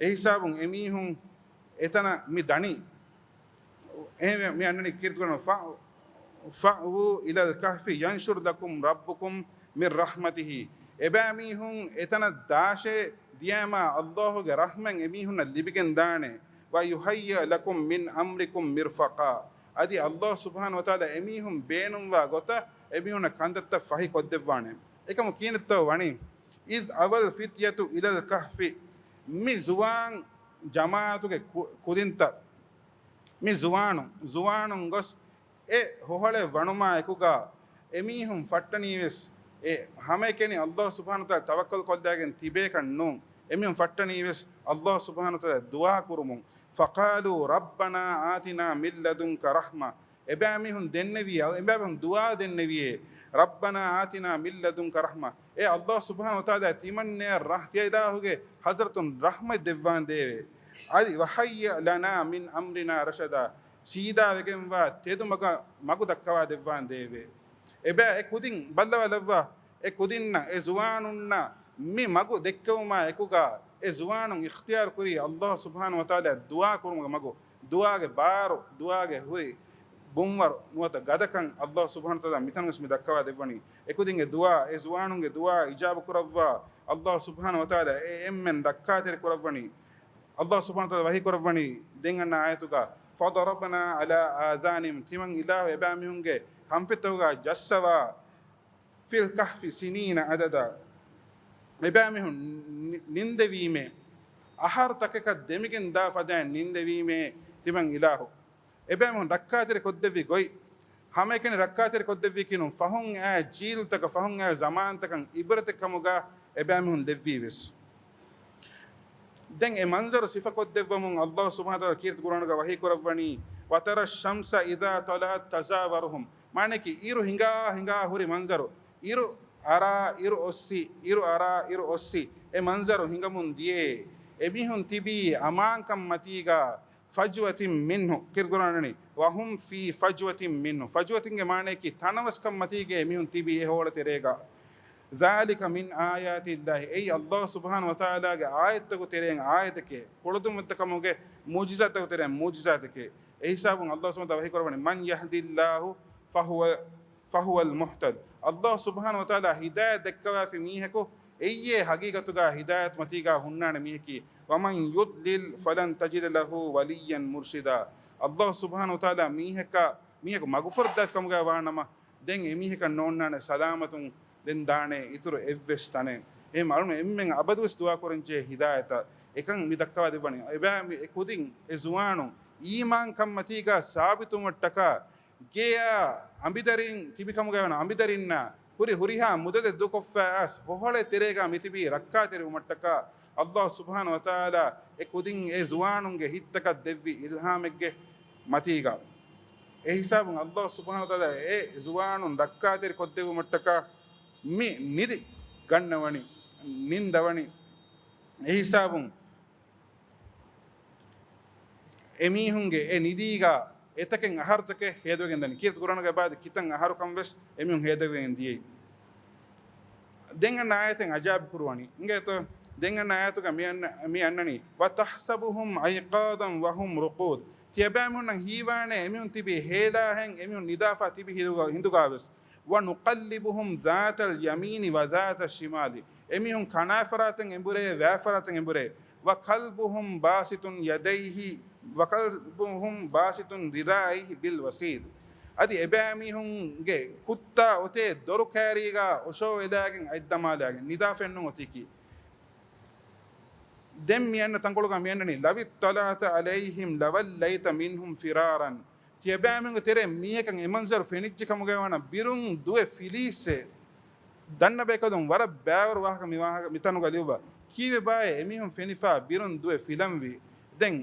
އެހިސާބުން އެމީހުން އެތަނަށް މި ދަނީ. އެހެންވެ، މި އަންނަނީ ކީރިތި ކުރަން، فَ-، فَأْوُوا إِلَى الْكَهْفِ يَنشُرْ لَكُمْ رَبُّكُمْ مِنْ رَحْمَتِهِ. އެބައިމީހުން އެތަނަށް ދާށޭ، ދިޔައިމާ ﷲގެ ރަޙްމަތް އެމީހުންނަށް ލިބިގެން ދާނެ. وَيُهَيِّئْ لَكُمْ مِنْ أَمْرِكُمْ مِرْفَقًا. އަދި ﷲ ސުބްޙާނަހޫ ވަތަޢާލާ އެމީހުން ބޭނުންވާ ގޮތަށް އެމީހުންނަށް ކަންތައްތައް ފަހި ކޮށްދެއްވާނެ. އެކަމު ކިހިނެއްތޯ ވަނީ؟ إِذْ أَوَى الْفِتْيَةُ إِلَى الْكَهْفِ. މި ޒުވާން ޖަމާޢަތުގެ ކު-، ކުދިންތައް، މި ޒުވާނުން، ޒުވާނުން ގޮސް އެ ހޮހަޅެއް ވަނުމާ އެކުގަ އެމީހުން ފައްޓަނީވެސް އެ ހަމައެކަނި ﷲ ސުބްޙާނަހޫ ވަތަޢާލާ ތަވައްކަލް ކޮށްލައިގެން ތިބޭކަށް ނޫން. އެމީހުން ފައްޓަނީވެސް ﷲ ސުބްޙާނަހޫ ވަތަޢާލާ ދުޢާ ކުރުމުން. فَقَالُوا رَبَّنَا آتِنَا مِن لَّدُنكَ رَحْمَةً. އެބައިމީހުން ދެންނެވި، އެބައިމީހުން ދުޢާ ދެންނެވިއޭ، رَبَّنَا آتِنَا مِن لَّدُنكَ رَحْمَةً. އޭ ﷲ ސުބްޙާނަހޫ ވަތަޢާލާ، ތިމަންނަޔަށް ރަޙް-، ތިޔަ އިލާހުގެ ޙަޟްރަތުން ރަޙްމަތް ދެއްވާނދޭވެ. އަދި وَهَيِّئْ لَنَا مِنْ أَمْرِنَا رَشَدًا. ސީދާވެގެންވާ ތެދު މަގަށް، މަގު ދައްކަވާ ދެއްވާނދޭވެ. އެބަ-، އެ ކުދިން ބައްލަވާލައްވާ، އެ ކުދިންނަށް، އެ ޒުވާނުންނަށް މި މަގު ދެއްކެވުމާ އެކުގަ، އެ ޒުވާނުން އިޚްތިޔާރު ކުރީ ﷲ ސުބްޙާނަހޫ ވަތަޢާލާ ދުޢާ ކުރުމުގެ މަގު. ދުޢާގެ ބާރު، ދުޢާގެ ހުރި ބުންވަރު ނުވަތަ ގަދަކަން އައްލާހު ސުބްޙާނަހު ވަތަޢާލާ މިތަނުގަސް މި ދައްކަވާ ދެއްވަނީ. އެކުދިންގެ ދުޢާ، އެ ޒުވާނުންގެ ދުޢާ އިޖާބަ ކުރައްވާ އައްލާހު ސުބްޙާނަހު ވަތަޢާލާ އެ އެންމެން ރައްކާތެރި ކުރައްވަނީ. އައްލާހު ސުބްޙާނަހު ވަތަޢާލާ ވަޙީ ކުރައްވަނީ ދެން އަންނަ އާޔަތުގަ، فَضَرَبْنَا عَلَىٰ آذَانِهِمْ، ތިމަން އިލާހު އެބައިމީހުންގެ ކަންފަތްތަކުގަ ޖައްސަވާ، فِي الْكَهْفِ سِنِينَ عَدَدًا، އެބައިމީހުން ނި-، ނިންދެވީމޭ، އަހަރު ތަކަކަށް ދެމިގެން ދާ ފަދައިން ނިންދެވީމޭ ތިމަން އިލާހު. އެބައިމީހުން ރައްކާތެރި ކޮށްދެއްވި ގޮތް، ހަމައެކަނި ރައްކާތެރި ކޮށްދެއްވީކީ ނޫން، ފަހުން އައި ޖީލްތަކަށް، ފަހުން އައި ޒަމާންތަކަށް އިބްރަތެއް ކަމުގަ އެބައިމީހުން ލެއްވީވެސް. ދެން އެ މަންޒަރު ސިފަކޮށްދެއްވަމުން އައްލާހު ސުބްޙާނަހު ވަތަޢާލާ ކީރިތި ޤުރްއާނުގަ ވަޙީ ކުރައްވަނީ، وَتَرَى الشَّمْسَ إِذَا طَلَعَتْ تَزَاوَرُ عَنْ، މާނައަކީ އިރު ހިނގާ ހިނގާ ހުރި މަންޒަރު، އިރު އަރާ އިރު އޮއްސި، އިރު އަރާ އިރު އޮއްސި، އެ މަންޒަރު ހިނގަމުން ދިޔައޭ. އެމީހުން ތިބީ އަމާންކަން މަތީގަ، فَجْوَةٍ مِّنْهُ، ކީރިތި ޤުރްއާނުގަ ވަހުމް ފީ ފަޖްވަތިން މިންހު، ފަޖްވަތިންގެ މާނައަކީ ތަނަވަސްކަން މަތީގައޭ އެމީހުން ތިބީ އެ ހޯޅަ ތެރޭގަ. ذَٰلِكَ مِنْ آيَاتِ اللَّهِ، އެއީ އައްލާހު ސުބްޙާނަހު ވަތަޢާލާގެ އާޔަތްތަކު ތެރެއިން އާޔަތެކޭ، ކުޅަދުންވަތަކަމުގެ މުޢުޖިޒާތަކު ތެރެއިން މުޢުޖިޒާތެކޭ. އެ ހިސާބުން އައްލާހު ސުބްޙާނަހު ވަތަޢާލާ ވަޙީ ކުރައްވަނީ، مَنْ يَهْدِ اللَّهُ فَهُوَ، فَهُوَ الْمُهْتَدِ، އައްލާހު ސުބްޙާނަހު ވަތަޢާލާ ހިދާޔަތް ދެއްކަވާފި މީހަކު، އެއްޔޭ ހަގީގަތުގަ ހިދާޔަތް މަތީގަ ހުންނާނެ މީހަކީ. وَمَنْ يُضْلِلْ فَلَنْ تَجِدَ لَهُ وَلِيًّا مُرْشِدًا، އައްލާހު ސުބްޙާނަހު ވަތަޢާލާ މީހަކަށް، މީހަކު މަގުފުރެއްދާފި ކަމުގަ ވާނަމަ، ދެން އެމީހަކަށް ނޯންނާނެ ސަލާމަތުން ދެން ދާނެ އިތުރު އެއްވެސް ތަނެއް. އެހެން އަޅުން އެންމެން އަބަދުވެސް ދުޢާ ކުރަންޖެހޭ ހިދާޔަތަށް. އެކަން މި ދައްކަވާ ދެއްވަނީ. އެބައި މި އެ ކުދިން އެ ޒުވާނުން އީމާންކަން މަތީގަ ސާބިތުވުމަށްޓަކާ، ގެޔާ އަނބިދަރިން ތިބި ކަމުގައި ވަނަ އަނބިދަރިންނާ ހުރި ހުރިހާ މުދަލެއް ދޫކޮށްފަ އައިސް ހޮހޮޅެ ތެރޭގަ މިތިބީ ރައްކާތެރިވުމަށްޓަކާ، އައްލާހު ސުބްޙާނަހު ވަތަޢާލާ އެ ކުދިން އެ ޒުވާނުންގެ ހިތްތަކަށް ދެއްވި އިލްހާމެއްގެ މަތީގަ. އެ ހިސާބުން އައްލާހު ސުބްޙާނަހު ވަތަޢާލާ އެ ޒުވާނުން ރައްކާތެރި ކޮށްދެއްވުމަށްޓަކާ މި ނިދި ގަންނަވަނީ، ނިންދަވަނީ. އެ ހިސާބުން އެމީހުންގެ އެ ނިދީގަ އެތަކެއް އަހަރުތަކެއް ހޭދަވެގެން ދަނީ. ކީރިތި ޤުރްއާނުގަ އެބައި ކިތަން އަހަރުކަން ވެސް އެމީހުން ހޭދަވެގެން ދިޔައީ. ދެން އަންނަ އާޔަތެއް އަޖާބު ކުރުވަނީ. އިނގޭތޯ؟ ދެން އަންނަ އާޔަތުގަ މި އަންނަ، މި އަންނަނީ، وَتَحْسَبُهُمْ أَيْقَاظًا وَهُمْ رُقُودٌ، ތިޔަބައިމީހުންނަށް ހީވާނެ އެމީހުން ތިބީ ހޭލާހެން އެމީހުން ނިދާފަ ތިބި ހިނދުގަ، ހިނދުގަވެސް. وَنُقَلِّبُهُمْ ذَاتَ الْيَمِينِ وَذَاتَ الشِّمَالِ، އެމީހުން ކަނާފަރާތަށް އެނބުރޭ، ވާފަރާތަށް އެނބުރޭ. وَكَلْبُهُمْ بَاسِطٌ يَدَيْهِ، وَكَلْبُهُمْ بَاسِطٌ ذِرَاعَيْهِ بِالْوَصِيدِ. އަދި އެބައިމީހުންގެ ކުއްތާ އޮތޭ ދޮރު ކައިރީގަ އޮށޯވެލާގެން އަތްދަމާލާގެން ނިދާފައެއްނޫން އޮތީކީ. ދެން މި އަންނަ ތަންކޮޅުގަ މި އަންނަނީ، لَوِ اطَّلَعْتَ عَلَيْهِمْ لَوَلَّيْتَ مِنْهُمْ فِرَارًا. ތިޔަބައިމީހުންގެ ތެރޭ މީހަކަށް އެ މަންޒަރު ފެނިއްޖެ ކަމުގައި ވާނަ ބިރުން ދުވެ ފިލީއްސޭ. ދަންނަ ބޭކަލުން ވަރަށް ބައިވަރު ވާހަކަ މި ވާހަކަ މިތަނުގަ ލިޔުއްވާ. ކީއްވެ ބާއޭ އެމީހުން ފެނިފާ ބިރުން ދުވެ ފިލަންވީ. ދެން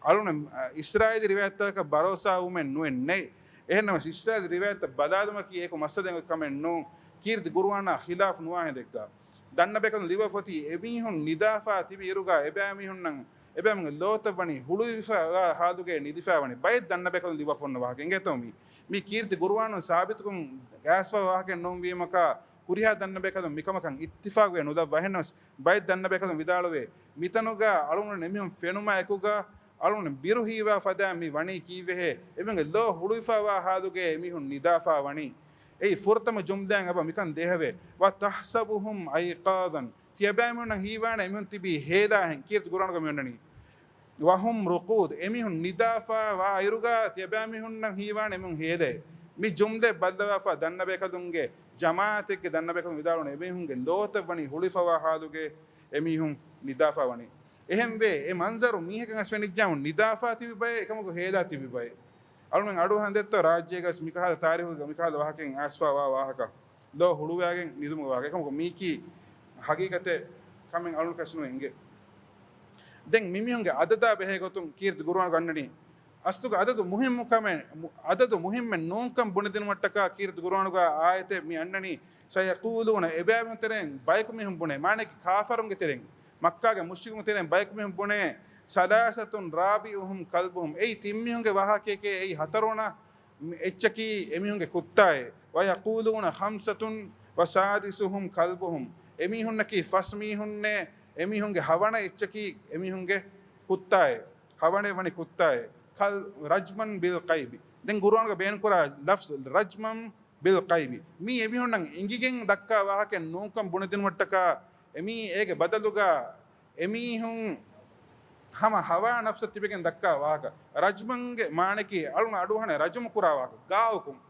އަޅުން އިސްރާއީލީ ރިވާޔަތްތަކަށް ބަރޯސާ ވުމެއް ނުވެ ނެތް. އެހެންނަމަސް އިސްރާއީލީ ރިވާޔަތްތައް ބަލާލުމަކީ އެކު މައްސަލައެއް ކަމެއް ނޫން. ކީރިތި ޤުރުއާނާ ޚިލާފު ނުވާ ހިނދެއްގަ. ދަންނަ ބޭކަލުން ލިޔުއްވާފަ އޮތީ އެމީހުން ނިދާފަ ތިބި އިރުގަ އެބައިމީހުންނަށް އެބައިމީހުންގެ ލޯތައް ވަނީ ހުޅުވިފަ ވާ ހާލުގައި ނިދިފަ ވަނީ. ބައެއް ދަންނަ ބޭކަލުން ލިޔުއްވާފަ އޮންނަ ވާހަކަ. އިނގޭތޯ މީ؟ މީ ކީރިތި ޤުރުއާނުން ސާބިތުކޮށް ގާސްފަ ވާހަކައެއް ނޫންވީމަކާ، ހުރިހާ ދަންނަ ބޭކަލުން މިކަމަކަށް އިއްތިފާގުވެ ނުލައްވާ. އެހެންނަމަސް ބައެއް ދަންނަ ބޭކަލުން ވިދާޅުވޭ، މިތަނުގަ އަޅުގަނޑު އެމީހުން ފެނުމާ އެކުގަ އަޅުގަނޑު ބިރު ހީވާ ފަދައިން މި ވަނީ ކީއްވެހޭ؟ އެމީހުންގެ ލޯ ހުޅުވިފަ ވާ ހާލުގައި އެމީހުން ނިދާފަ ވަނީ. އެއީ ފުރަތަމަ ޖުމްލައިން އެބަ މިކަން ދޭހަވޭ. وَتَحْسَبُهُمْ أَيْقَاظًا، ތިޔަބައިމީހުންނަށް ހީވާނެ އެމީހުން ތިބީ ހޭލާހެން. ކީރިތި ޤުރުއާނުގަ މި އޮންނަނީ. وَهُمْ رُقُودٌ، އެމީހުން ނިދާފަ ވާ އިރުގަ ތިޔަބައިމީހުންނަށް ހީވާނެ އެމީހުން ހޭލޭ. މި ޖުމްލަ ބައްލަވާފަ ދަންނަ ބޭކަލުންގެ ޖަމާޢަތެއްގެ ދަންނަ ބޭކަލުން ވިދާޅުވަނީ އެމީހުންގެ ލޯތައް ވަނީ ހުޅުވިފަ ވާ ހާލުގައި އެމީހުން ނިދާފަ ވަނީ. އެހެންވެ، އެ މަންޒަރު މީހަކަށް އަސް ފެނިއްޖާމު ނިދާފަ ތިބި ބައެއް، އެކަމަކު ހޭލާ ތިބި ބައެއް. އަޅުމެން އަޑުއަހަން ދެއްތޯ ރާއްޖޭގަސް މިކަހަލަ ތާރީހުގަ މިކަހަލަ ވާހަކައެއް އައިސްފަ ވާ ވާހަކަ. ލޯ ހުޅުވާގެން ނިދުމުގެ ވާހަކަ. އެކަމަކު މީކީ ހަގީގަތެއް ކަމެއް އަޅުން ކަސްނުވެ އިނގޭ. ދެން މިމީހުންގެ އަދަދާ ބެހޭ ގޮތުން ކީރިތި ޤުރުއާނުގަ އަންނަނީ. އަސްލުގަ އަދަދު މުހިއްމު ކަމެއް، މު-، އަދަދު މުހިއްމެއް ނޫންކަން ބުނެދިނުމަށްޓަކާ ކީރިތި ޤުރުއާނުގަ އާޔަތެއް މި އަންނަނީ. سَيَقُولُونَ، އެބައިމީހުން ތެރެއިން ބަޔަކު މީހުން ބުނޭ، މާނައަކީ ކާފަރުންގެ ތެރެއިން، މައްކާގެ މުޝްރިކުންގެ ތެރެއިން ބަޔަކު މީހުން ބުނޭ، ثَلَاثَةٌ رَابِعُهُمْ كَلْبُهُمْ، އެއީ ތިން މީހުންގެ ވާހަކައެކޭ، އެއީ ހަތަރުވަނަ އެއްޗަކީ އެމީހުންގެ ކުއްތާއޭ. وَيَقُولُونَ خَمْسَةٌ وَسَادِسُهُمْ كَلْبُهُمْ، އެމީހުންނަކީ ފަސް މީހުންނޭ، އެމީހުންގެ ހަވަނަ އެއްޗަކީ އެމީހުންގެ ކުއްތާއޭ. ހަވަނައެއް ވަނީ ކުއްތާއޭ. ކަލް ރަޖްމަން ބިލް ޣައިބި. ދެން ގުރުއާނުގަ ބޭނުންކުރާ ލަފްޒު ރަޖްމަން ބިލް ޣައިބި. މީ އެމީހުންނަށް އެނގިގެން ދައްކާ ވާހަކައެއް ނޫންކަން ބުނެދިނުމަށްޓަކާ، އެމީ އޭގެ ބަދަލުގަ އެމީހުން ހަމަ ހަވާ ނަފްސަށް ތިބެގެން ދައްކާ ވާހަކަ. ރަޖްމަންގެ މާނައަކީ އަޅުން އަޑުއަހަނެ ރަޖުމު ކުރާ ވާހަކަ. ގާ އުކުން.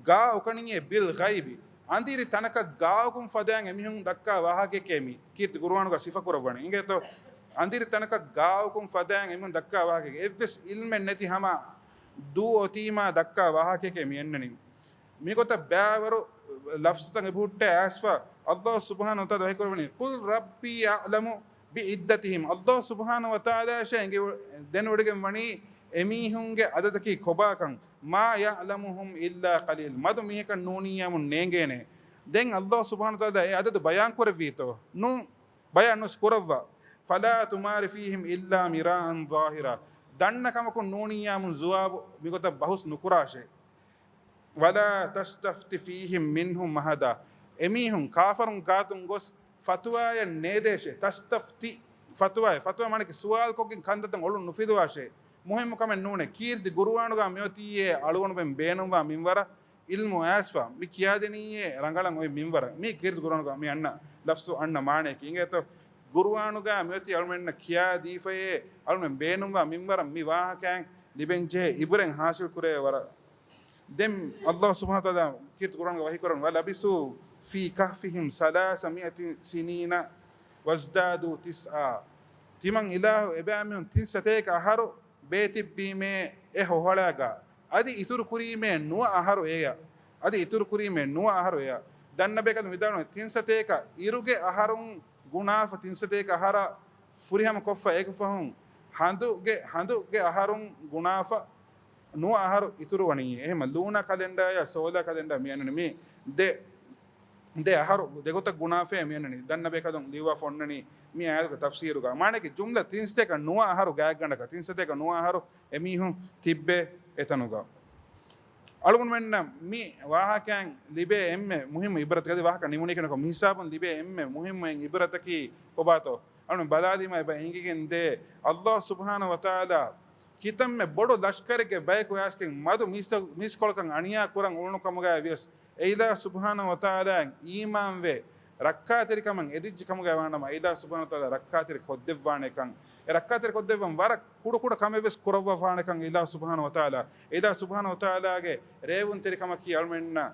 ގާ އުކަނިއޭ ބިލް ޣައިބި. އަނދިރި ތަނަކަށް ގާ އުކުން ފަދައިން އެމީހުން ދައްކާ ވާހަކައެކޭ މީ. ކީރިތި ގުރުއާނުގަ ސިފަ ކުރައްވަނީ. އިނގޭތޯ؟ އަނދިރި ތަނަކަށް ގާ އުކުން ފަދައިން އެމީހުން ދައްކާ ވާހަކައެކޭ. އެއްވެސް އިލްމެއް ނެތި ހަމަ ދޫ އޮތީމާ ދައްކާ ވާހަކައެކޭ މި އަންނަނީ. މިގޮތަށް ބައިވަރު ލަފްޒުތައް އެބަހުއްޓާ އައިސްފަ، އައްލާހު ސުބްޙާނަހު ވަތަޢާލާ ވަޙީކުރައްވަނީ، "قل ربي أعلم بعدتهم." އައްލާހު ސުބްޙާނަހު ވަތަޢާލާއަށޭ އެނގި-، ދެނެވޮޑިގެން ވަނީ އެމީހުންގެ އަދަދަކީ ކޮބާކަން. "ما يعلمهم إلا قليل." މަދު މީހަކަށް ނޫނިއްޔާމުން ނޭނގޭނެ. ދެން އައްލާހު ސުބްޙާނަހު ވަތަޢާލާ އެ އަދަދު ބަޔާން ކުރެއްވީތޯ؟ ނޫން. ބަޔާން ނުސް ކުރައްވާ. "فلا تمار فيهم إلا مراء ظاهرا." ދަންނަ ކަމަކުން ނޫނިއްޔާމުން ޒުވާބު މިގޮތަށް ބަހުސް ނުކުރާށޭ. "ولا تستفت فيهم منهم أحدا." އެމީހުން ކާފަރުން ގާތުން ގޮސް ފަތުވާއެއް ނޭދޭށޭ. ތަސްތަފްތި، ފަތުވާއެއް. ފަތުވާ މާނައަކީ ސުވާލުކޮށްގެން ކަންތައްތައް އޮޅުން ނުފިލުވާށޭ. މުހިއްމު ކަމެއް ނޫނޭ. ކީރިތި ގުރުއާނުގަ މިއޮތީއޭ އަޅުގަނޑުމެން ބޭނުންވާ މިންވަރަށް އިލްމު އައިސްފަ މި ކިޔާދިނީއޭ ރަނގަޅަށް އޮތް މިންވަރަށް. މީ ކީރިތި ގުރުއާނުގަ މި އަންނަ ލަފްޒު އަންނަ މާނައަކީ. އިނގޭތޯ؟ ގުރުއާނުގަ މިއޮތީ އަޅުމެންނަށް ކިޔާދީފައޭ އަޅުމެން ބޭނުންވާ މިންވަރަށް މި ވާހަކައިން ލިބެންޖެހޭ އިބްރަތް ހާސިލް ކުރޭ ވަރަށް. ދެން އައްލާހު ސުބްޙާނަހު ވަތަޢާލާ ކީރިތި ޤުރްއާނުގަ ވަޙީ ކުރަން، "ولبثوا في كهفهم ثلاثمائة سنين وازدادوا تسعا." ތިމަން އިލާހު އެބައިމީހުން ތިން ސަތޭކަ އަހަރު ބޭތިއްބީމޭ އެ ހޮހޮޅާގަ، އަދި އިތުރު ކުރީމޭ ނުވަ އަހަރު އެޔަށް. އަދި އިތުރު ކުރީމޭ ނުވަ އަހަރު އެޔަށް. ދަންނަބޭކަލުން ވިދާޅުވަނީ ތިން ސަތޭކަ އިރުގެ އަހަރުން ގުނާފަ، ތިން ސަތޭކަ އަހަރަށް ފުރިހަމަ ކޮށްފަ، އޭގެ ފަހުން ހަނދުގެ، ހަނދުގެ އަހަރުން ގުނާފަ، ނުވަ އަހަރު އިތުރު ވަނީ. އެހެންމަ ލޫނާ ކަލެންޑާއާ ސޯލާ ކަލެންޑާ މި އަންނަނީ މި ދެ، ދެ އަހަރު ދެގޮތަށް ގުނާފައޭ މި އަންނަނީ. ދަންނަބޭކަލުން ލިޔުއްވާފަ އޮންނަނީ މި އާޔަތުގެ ތަފްސީރުގަ. މާނައަކީ ޖުމްލަ ތިން ސަތޭކަ ނުވަ އަހަރު ގާތްގަނޑަކަށް، ތިން ސަތޭކަ ނުވަ އަހަރު އެމީހުން ތިއްބޭ އެތަނުގަ. އަޅުގަނޑުމެންނަށް މި ވާހަކައިން ލިބޭ އެންމެ މުހިއްމު އިބްރަތަކީ، އަދި ވާހަކަ ނިމުނީ ކިހިނެއްކޮ، މި ހިސާބުން ލިބޭ އެންމެ މުހިއްމު އެއް އިބްރަތަކީ ކޮބާތޯ؟ އަޅުން ބަލާލީމަ އެބަ އެނގިގެން ދޭ، އައްލާހު ސުބްޙާނަހު ވަތަޢާލާ ކިތަންމެ ބޮޑު ލަޝްކަރެއްގެ ބަޔަކު އައިސްގެން މަދު މީސްތަ-، މީސްކޮޅަކަށް އަނިޔާ ކުރަން އުޅުނު ކަމުގައި ވިޔަސް، އެ އިލާހު ސުބްޙާނަހު ވަތަޢާލާއަށް އީމާންވެ، ރައްކާތެރިކަމަށް އެދިއްޖެ ކަމުގައި ވާނަމަ، އެ އިލާހު ސުބްޙާނަހު ވަތަޢާލާ ރައްކާތެރި ކޮށްދެއްވާނެކަން، އެ ރައްކާތެރި ކޮށްދެއްވަން ވަރަށް ކުޑަކުޑަ ކަމެއް ވެސް ކުރައްވާފާނެކަން އިލާހު ސުބްޙާނަހު ވަތަޢާލާ، އެ އިލާހު ސުބްޙާނަހު ވަތަޢާލާގެ ރޭވުންތެރިކަމަކީ އަޅުމެންނަށް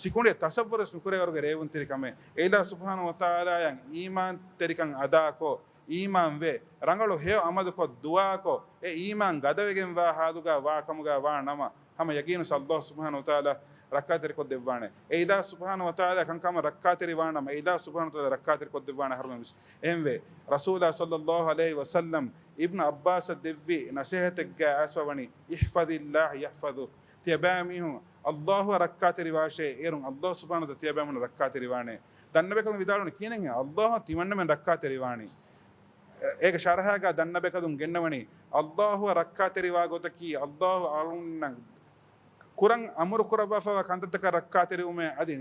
ސިކުނޑި ތަޞައްވަރުވެސް ނުކުރޭވަރުގެ ރޭވުންތެރިކަމެއް. އެ އިލާހު ސުބްޙާނަހު ވަތަޢާލާއަށް އީމާންތެރިކަން އަދާކޮށް، އީމާންވެ، ރަނގަޅު ހެޔޮ އަމަލުކޮށް، ދުޢާކޮށް، އެ އީމާން ގަދަވެގެންވާ ޙާލުގަ ވާ ކަމުގަ ވާ ނަމަ، ހަމަ ޔަގީނު އައްލާހު ސުބްޙާނަހު ވަތަޢާލާ ރައްކާތެރިކޮށްދެއްވާނެ. އެ އިލާހު ސުބްޙާނަހު ވަތަޢާލާ ކަންކަމަށް ރައްކާތެރިވާނަމަ، އެ އިލާހު ސުބްޙާނަހު ވަތަޢާލާ ރައްކާތެރިކޮށްދެއްވާނެ އަހަރުމެން ވެސް. އެހެންވެ، ރަސޫލާ ޞައްލައްލާހު ޢަލައިހި ވަސައްލަމް އިބްނު ޢައްބާސަށް ދެއްވި ނަޞޭޙަތެއްގަ އައިސްފަ ވަނީ، "احفظ الله يحفظك." ތިޔަބައިމީހުން އައްލާހުއަށް ރައްކާތެރިވާށޭ، އޭރުން އައްލާހު ސުބްޙާނަހު ވަތަޢާލާ ތިޔަބައިމީހުން ރައްކާތެރިވާނެ. ދަންނަބޭކަލުން ވިދާޅުވަނީ ކިހިނެއްހޭ އައްލާހު ތިމަންނަމެން ރައްކާތެރިވާނީ؟ އޭގެ ޝަރަޙާގަ ދަންނަބޭކަލުން ގެންނަވަނީ، އައްލާހުއަށް ރައްކާތެރިވާ ގޮތަކީ، އައްލާހު އަޅުންނަށް ކުރަން އަމުރު ކުރައްވާފައިވާ ކަންތައްތަކަށް ރައްކާތެރިވުމޭ، އަދި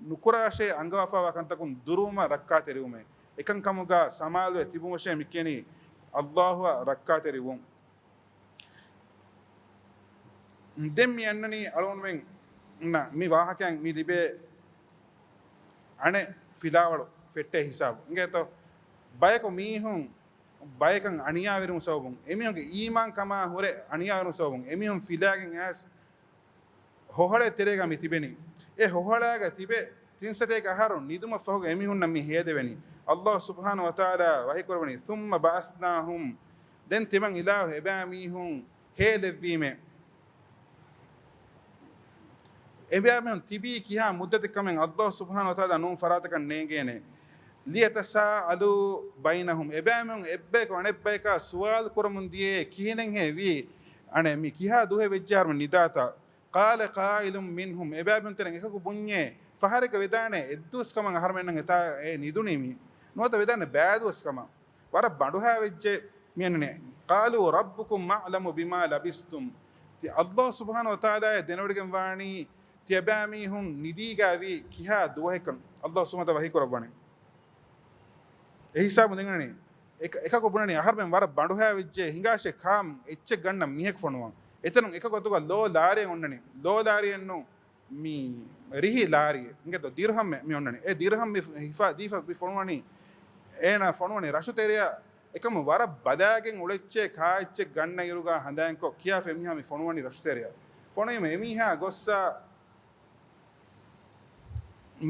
ނުކުރާށޭ އަންގަވާފައިވާ ކަންތަކުން ދުރުވުމަށް ރައްކާތެރިވުމޭ. އެކަންކަމުގަ ސަމާލުވެ ތިބުމަށޭ މި ކިޔަނީ އައްލާހުއަށް ރައްކާތެރިވުން. ދެން މި އަންނަނީ އަޅުގަނޑުމެންނަށް މި ވާހަކައިން މި ލިބޭ އަނެއް ފިލާވަޅު ފެއްޓޭ ހިސާބު. އިނގޭތޯ؟ ބަޔަކު މީހުން ބަޔަކަށް އަނިޔާވެރިވުމުގެ ސަބަބުން، އެމީހުންގެ އީމާންކަމާ ހުރެ އަނިޔާވެރިވުމުގެ ސަބަބުން އެމީހުން ފިލާގެން އައިސް ހޮހޮޅެއް ތެރޭގަ މި ތިބެނީ. އެ ހޮހޮޅާގަ ތިބެ ތިން ސަތޭކަ އަހަރު ނިދުމަށް ފަހުގަ އެމީހުންނަށް މި ހޭދެވެނީ. އައްލާހު ސުބްޙާނަހު ވަތަޢާލާ ވަޙީކުރައްވަނީ، "ثم بعثناهم." ދެން ތިމަން އިލާހު އެބައިމީހުން ހޭލެއްވީމޭ. އެބައިމީހުން ތިބީ ކިހާ މުއްދަތެއް ކަމެއް އައްލާހު ސުބްޙާނަހު ވަތަޢާލާ ނޫން ފަރާތަކަށް ނޭނގޭނެ. "ليتساءلوا بينهم." އެބައިމީހުން އެއްބަޔަކު އަނެއްބަޔަކާ ސުވާލު ކުރަމުން ދިޔައޭ ކިހިނެއްހޭ ވީ؟ އަނެއް މި ކިހާ ދުވަހެއް ވެއްޖެ އަހަރުމެން ނިދާތާ؟ قال قائل منهم، އެބައިމީހުން ތެރެއިން އެކަކު ބުންޏޭ، ފަހަރެއްގަ ވެދާނެ އެއްދުވަސް ކަމަށް އަހަރުމެންނަށް އެތާ އެ ނިދުނީ މީ. ނުވަތަ ވެދާނެ ބައިދުވަސް ކަމަށް. ވަރަށް ބަނޑުހައިވެއްޖެ މި އަންނަނީ. قالوا ربكم أعلم بما لبثتم. ތި އައްލާހު ސުބްޙާނަހު ވަތަޢާލާއޭ ދެނެވޮޑިގެން ވާނީ ތިޔަބައިމީހުން ނިދީގައިވީ ކިހާ ދުވަހެއްކަން. އައްލާހު ސުބްޙާނަހު ވަތަޢާލާ ވަޙީ ކުރައްވަނީ. އެ ހިސާބުން ދެން އަންނަނީ. އެކަކު ބުނަނީ އަހަރުމެން ވަރަށް ބަނޑުހައިވެއްޖެ ހިނގާށޭ ކާ އެއްޗެއް ގަންނަން މީހެއް ފޮނުވަން. އެތަނުން އެކަކު އަތުގަ ލޯ ލާރިއެއް އޮންނަނީ. ލޯ ލާރިއެއްނު މި ރިހި ލާރިއެއް. އިނގޭތޯ ދިރްހަމެއް މި އޮންނަނީ. އެ ދިރްހަމް މި ހިފާ ދީފަ މި ފޮނުވަނީ. އޭނާ ފޮނުވަނީ ރަށުތެރެއަށް. އެކަމު ވަރަށް ބަލާގެން އުޅެއްޗޭ ކާ އެއްޗެއް ގަންނަ އިރުގަ ހަނދާންކޮށް ކިޔާފަ އެމީހާ މި ފޮނުވަނީ ރަށުތެރެއަށް. ފޮނުވީމަ އެމީހާ ގޮއްސަ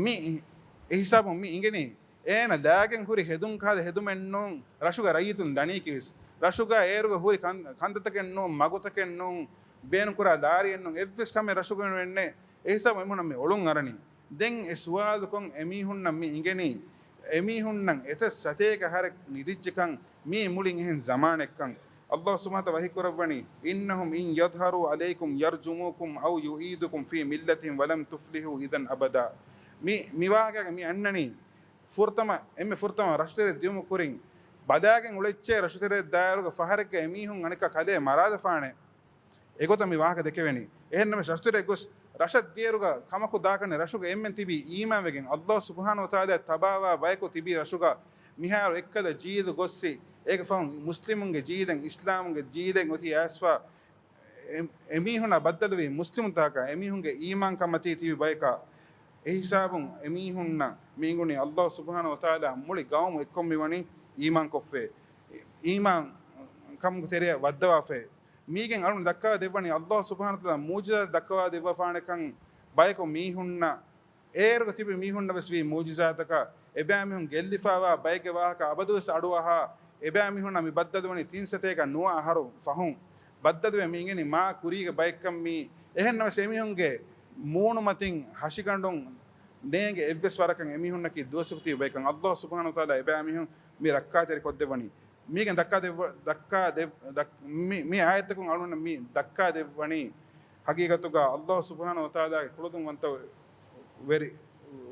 މި އެހިސާބުން މި އިނގެނީ އޭނަ ލާގެން ހުރި ހެދުން ކާލަ ހެދުމެއްނޫން ރަށުގަ ރައްޔިތުން ދަނީކީވެސް. ރަށުގަ އޭރުގަ ހުރި ކަން-، ކަންތައްތަކެއްނޫން، މަގުތަކެއްނޫން، ބޭނުންކުރާ ލާރިއެއްނޫން، އެއްވެސް ކަމެއް ރަށުގަ ނުވެންނޭ. އެހިސާބު އެމީހުންނަށް މި އޮޅުން އަރަނީ. ދެން އެ ސުވާލުކޮށް އެމީހުންނަށް މި އިނގެނީ އެމީހުންނަށް އެތައް ސަތޭކަ އަހަރެއް ނިދިއްޖެކަން މީ މުޅިން އެހެން ޒަމާނެއްކަން. އައްލާހު ސުބްޙާނަހު ވަތަޢާލާ ވަޙީކުރައްވަނީ، إنهم إن يظهروا عليكم يرجموكم أو يعيدوكم في ملتهم ولن تفلحوا إذا أبدا. މި، މި ވާހަކައިގަ މި އަންނަނީ ފުރަތަމަ، އެންމެ ފުރަތަމަ ރަށުތެރެ ދިއުމު ކުރިން ބަލާގެން އުޅެއްޗޭ ރަށުތެރެ ދާއިރުގަ ފަހަރެއްގަ އެމީހުން އަނެއްކާ ކަލޭ މަރާލަފާނެ. އެގޮތަށް މި ވާހަކަ ދެކެވެނީ. އެހެންނަމަވެސް ރަށުތެރެ ގޮސް ރަށަށް ދިޔައިރުގަ ކަމަކު ދާކަނެ ރަށުގަ އެންމެން ތިބީ އީމާންވެގެން އައްލާހު ސުބްޙާނަހު ވަތަޢާލާ ތަބާވާ ބަޔަކު ތިބީ ރަށުގަ. މިހާރު އެއްކަލަ ޖީލު ގޮއްސި، އޭގެ ފަހުން މުސްލިމުންގެ ޖީލެއް، އިސްލާމުގެ ޖީލެއް އޮތީ އައިސްފަ އެ-، އެމީހުންނާ ބައްދަލުވީ މުސްލިމުންތަކަކާ، އެމީހުންގެ އީމާންކަން މަތީ ތިބި ބަޔަކާ. އެހިސާބުން އެމީހުންނަށް މި އިނގުނީ އައްލާހު ސުބްޙާނަހު ވަތަޢާލާ މުޅި ގައުމު އެއްކޮށް މިވަނީ އީމާންކޮށްފައި، އީމާން ކަމުގެ ތެރެއަށް ވައްދަވާފައި. މީގެން އަޅުން ދައްކާ ދެއްވަނީ އައްލާހު ސުބްޙާނަހު ވަތަޢާލާ މުޢުޖިޒާތް ދައްކަވާ ދެއްވާފާނެކަން. ބަޔަކު މީހުންނަށް، އޭރުގަ ތިބި މީހުންނަށް ވެސް ވީ މުޢުޖިޒާތަކަށް. އެބައިމީހުން ގެއްލިފައިވާ ބައެއްގެ ވާހަކަ އަބަދުވެސް އަޑުއަހާ، އެބައިމީހުންނަށް މި ބައްދަލުވަނީ ތިން ސަތޭކަ ނުވަ އަހަރު ފަހުން. ބައްދަލުވެ މި އިނގެނީ މާ ކުރީގެ ބައެއްކަން މީ. އެހެންނަމަވެސް އެމީހުންގެ މޫނުމަތިން ހަށިގަނޑުން ނޭނގެ އެއްވެސް ވަރަކަށް އެމީހުންނަކީ ދުވަސްވެފަ ތިބި ބައެއްކަން. އައްލާހު ސުބްޙާނަހު ވަތަޢާލާ އެބައިމީހުން މި ރައްކާތެރި ކޮށްދެއްވަނީ. މީގެން ދައްކާ ދެއްވ-، ދައްކާ ދެ-، ދައް-، މި، މި އާޔަތަކުން އަޅުގަނޑަށް މި ދައްކާ ދެއްވަނީ ހަގީގަތުގަ އައްލާހު ސުބްޙާނަހު ވަތަޢާލާގެ ކުޅަދުންވަންތަ ވެރި،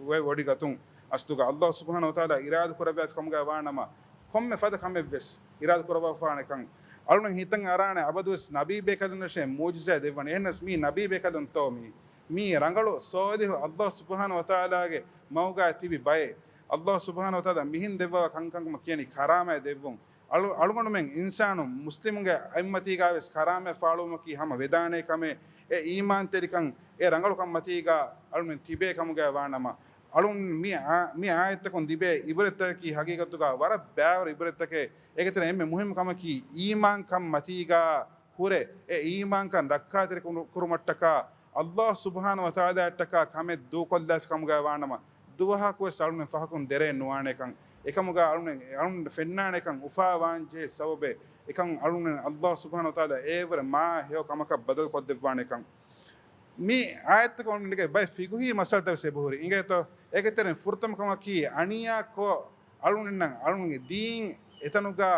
ވެ-، ވޮޑިގަތުން. އަސްލުގަ އައްލާހު ސުބްޙާނަހު ވަތަޢާލާ އިރާދަ ކުރައްވާފި ކަމުގަ ވާނަމަ، ކޮންމެ ފަދަ ކަމެއްވެސް އިރާދަ ކުރައްވާފާނެކަން. އަޅުގަނޑު ހިތަށް އަރާނެ އަބަދުވެސް ނަބީ ބޭކަލުންނަށޭ މުޢުޖިޒާ ދެއްވަނީ. އެހެންނަމަވެސް މީ ނަބީ ބޭކަލުންތޯ މީ؟ މީ ރަނގަޅު ޞާލިޙު އައްލާހު ސުބްޙާނަހު ވަތަޢާލާގެ މަގުގަ ތިބި ބައެއް. އައްލާހު ސުބްޙާނަހު ވަތަޢާލާ މިހެން ދެއްވާ ކަންކަން ކަމަށް ކިޔަނީ ކަރާމާތް ދެއްވުން. އަޅު-، އަޅުގަނޑުމެން އިންސާނުން މުސްލިމުންގެ އަތްމަތީގަވެސް ކަރާމަތް ފާޅުވުމަކީ ހަމަ ވެދާނޭ ކަމެއް. އެ އީމާންތެރިކަން، އެ ރަނގަޅުކަން މަތީގަ އަޅުމެން ތިބޭ ކަމުގަ ވާނަމަ، އަޅުން މި އާ-، މި އާޔަތްތަކުން ލިބޭ އިބްރަތްތަކަކީ ހަގީގަތުގަ ވަރަށް ބައިވަރު އިބްރަތްތަކެއް. އޭގެ ތެރޭ އެންމެ މުހިންމު ކަމަކީ އީމާންކަން މަތީގަ ހުރެ، އެ އީމާންކަން ރައްކާތެރި ކުރު-، ކުރުމަށްޓަކާ، އައްލާހު ސުބްޙާނަހު ވަތަޢާލާއަށްޓަކާ ކަމެއް ދޫކޮށްލާފި ކަމުގަ ވާނަމަ، ދުވަހަކުވެސް އަޅުމެން ފަހަކުން ދެރައެއް ނުވާނެކަން، އެކަމުގަ އަޅުމެން، އަޅުމެން ފެންނާނެކަން އުފާވާންޖެހޭ ސަބަބެއް، އެކަން އަޅުމެން އައްލާހު ސުބްޙާނަހު ވަތަޢާލާ އެއަށްވުރެ މާ ހެޔޮ ކަމަކަށް ބަދަލު ކޮށްދެއްވާނެކަން. މި އާޔަތްތަކުން އަޅުމެންގެ ބައެއް ފިޤުހީ މައްސަލަތައް ވެސް އެބަހުރި. އިނގޭތޯ؟ އޭގެ ތެރެއިން ފުރަތަމަ ކަމަކީ އަނިޔާކޮށް އަޅުގަނޑުމެންނަށް އަޅުގަނޑުގެ ދީން އެތަނުގަ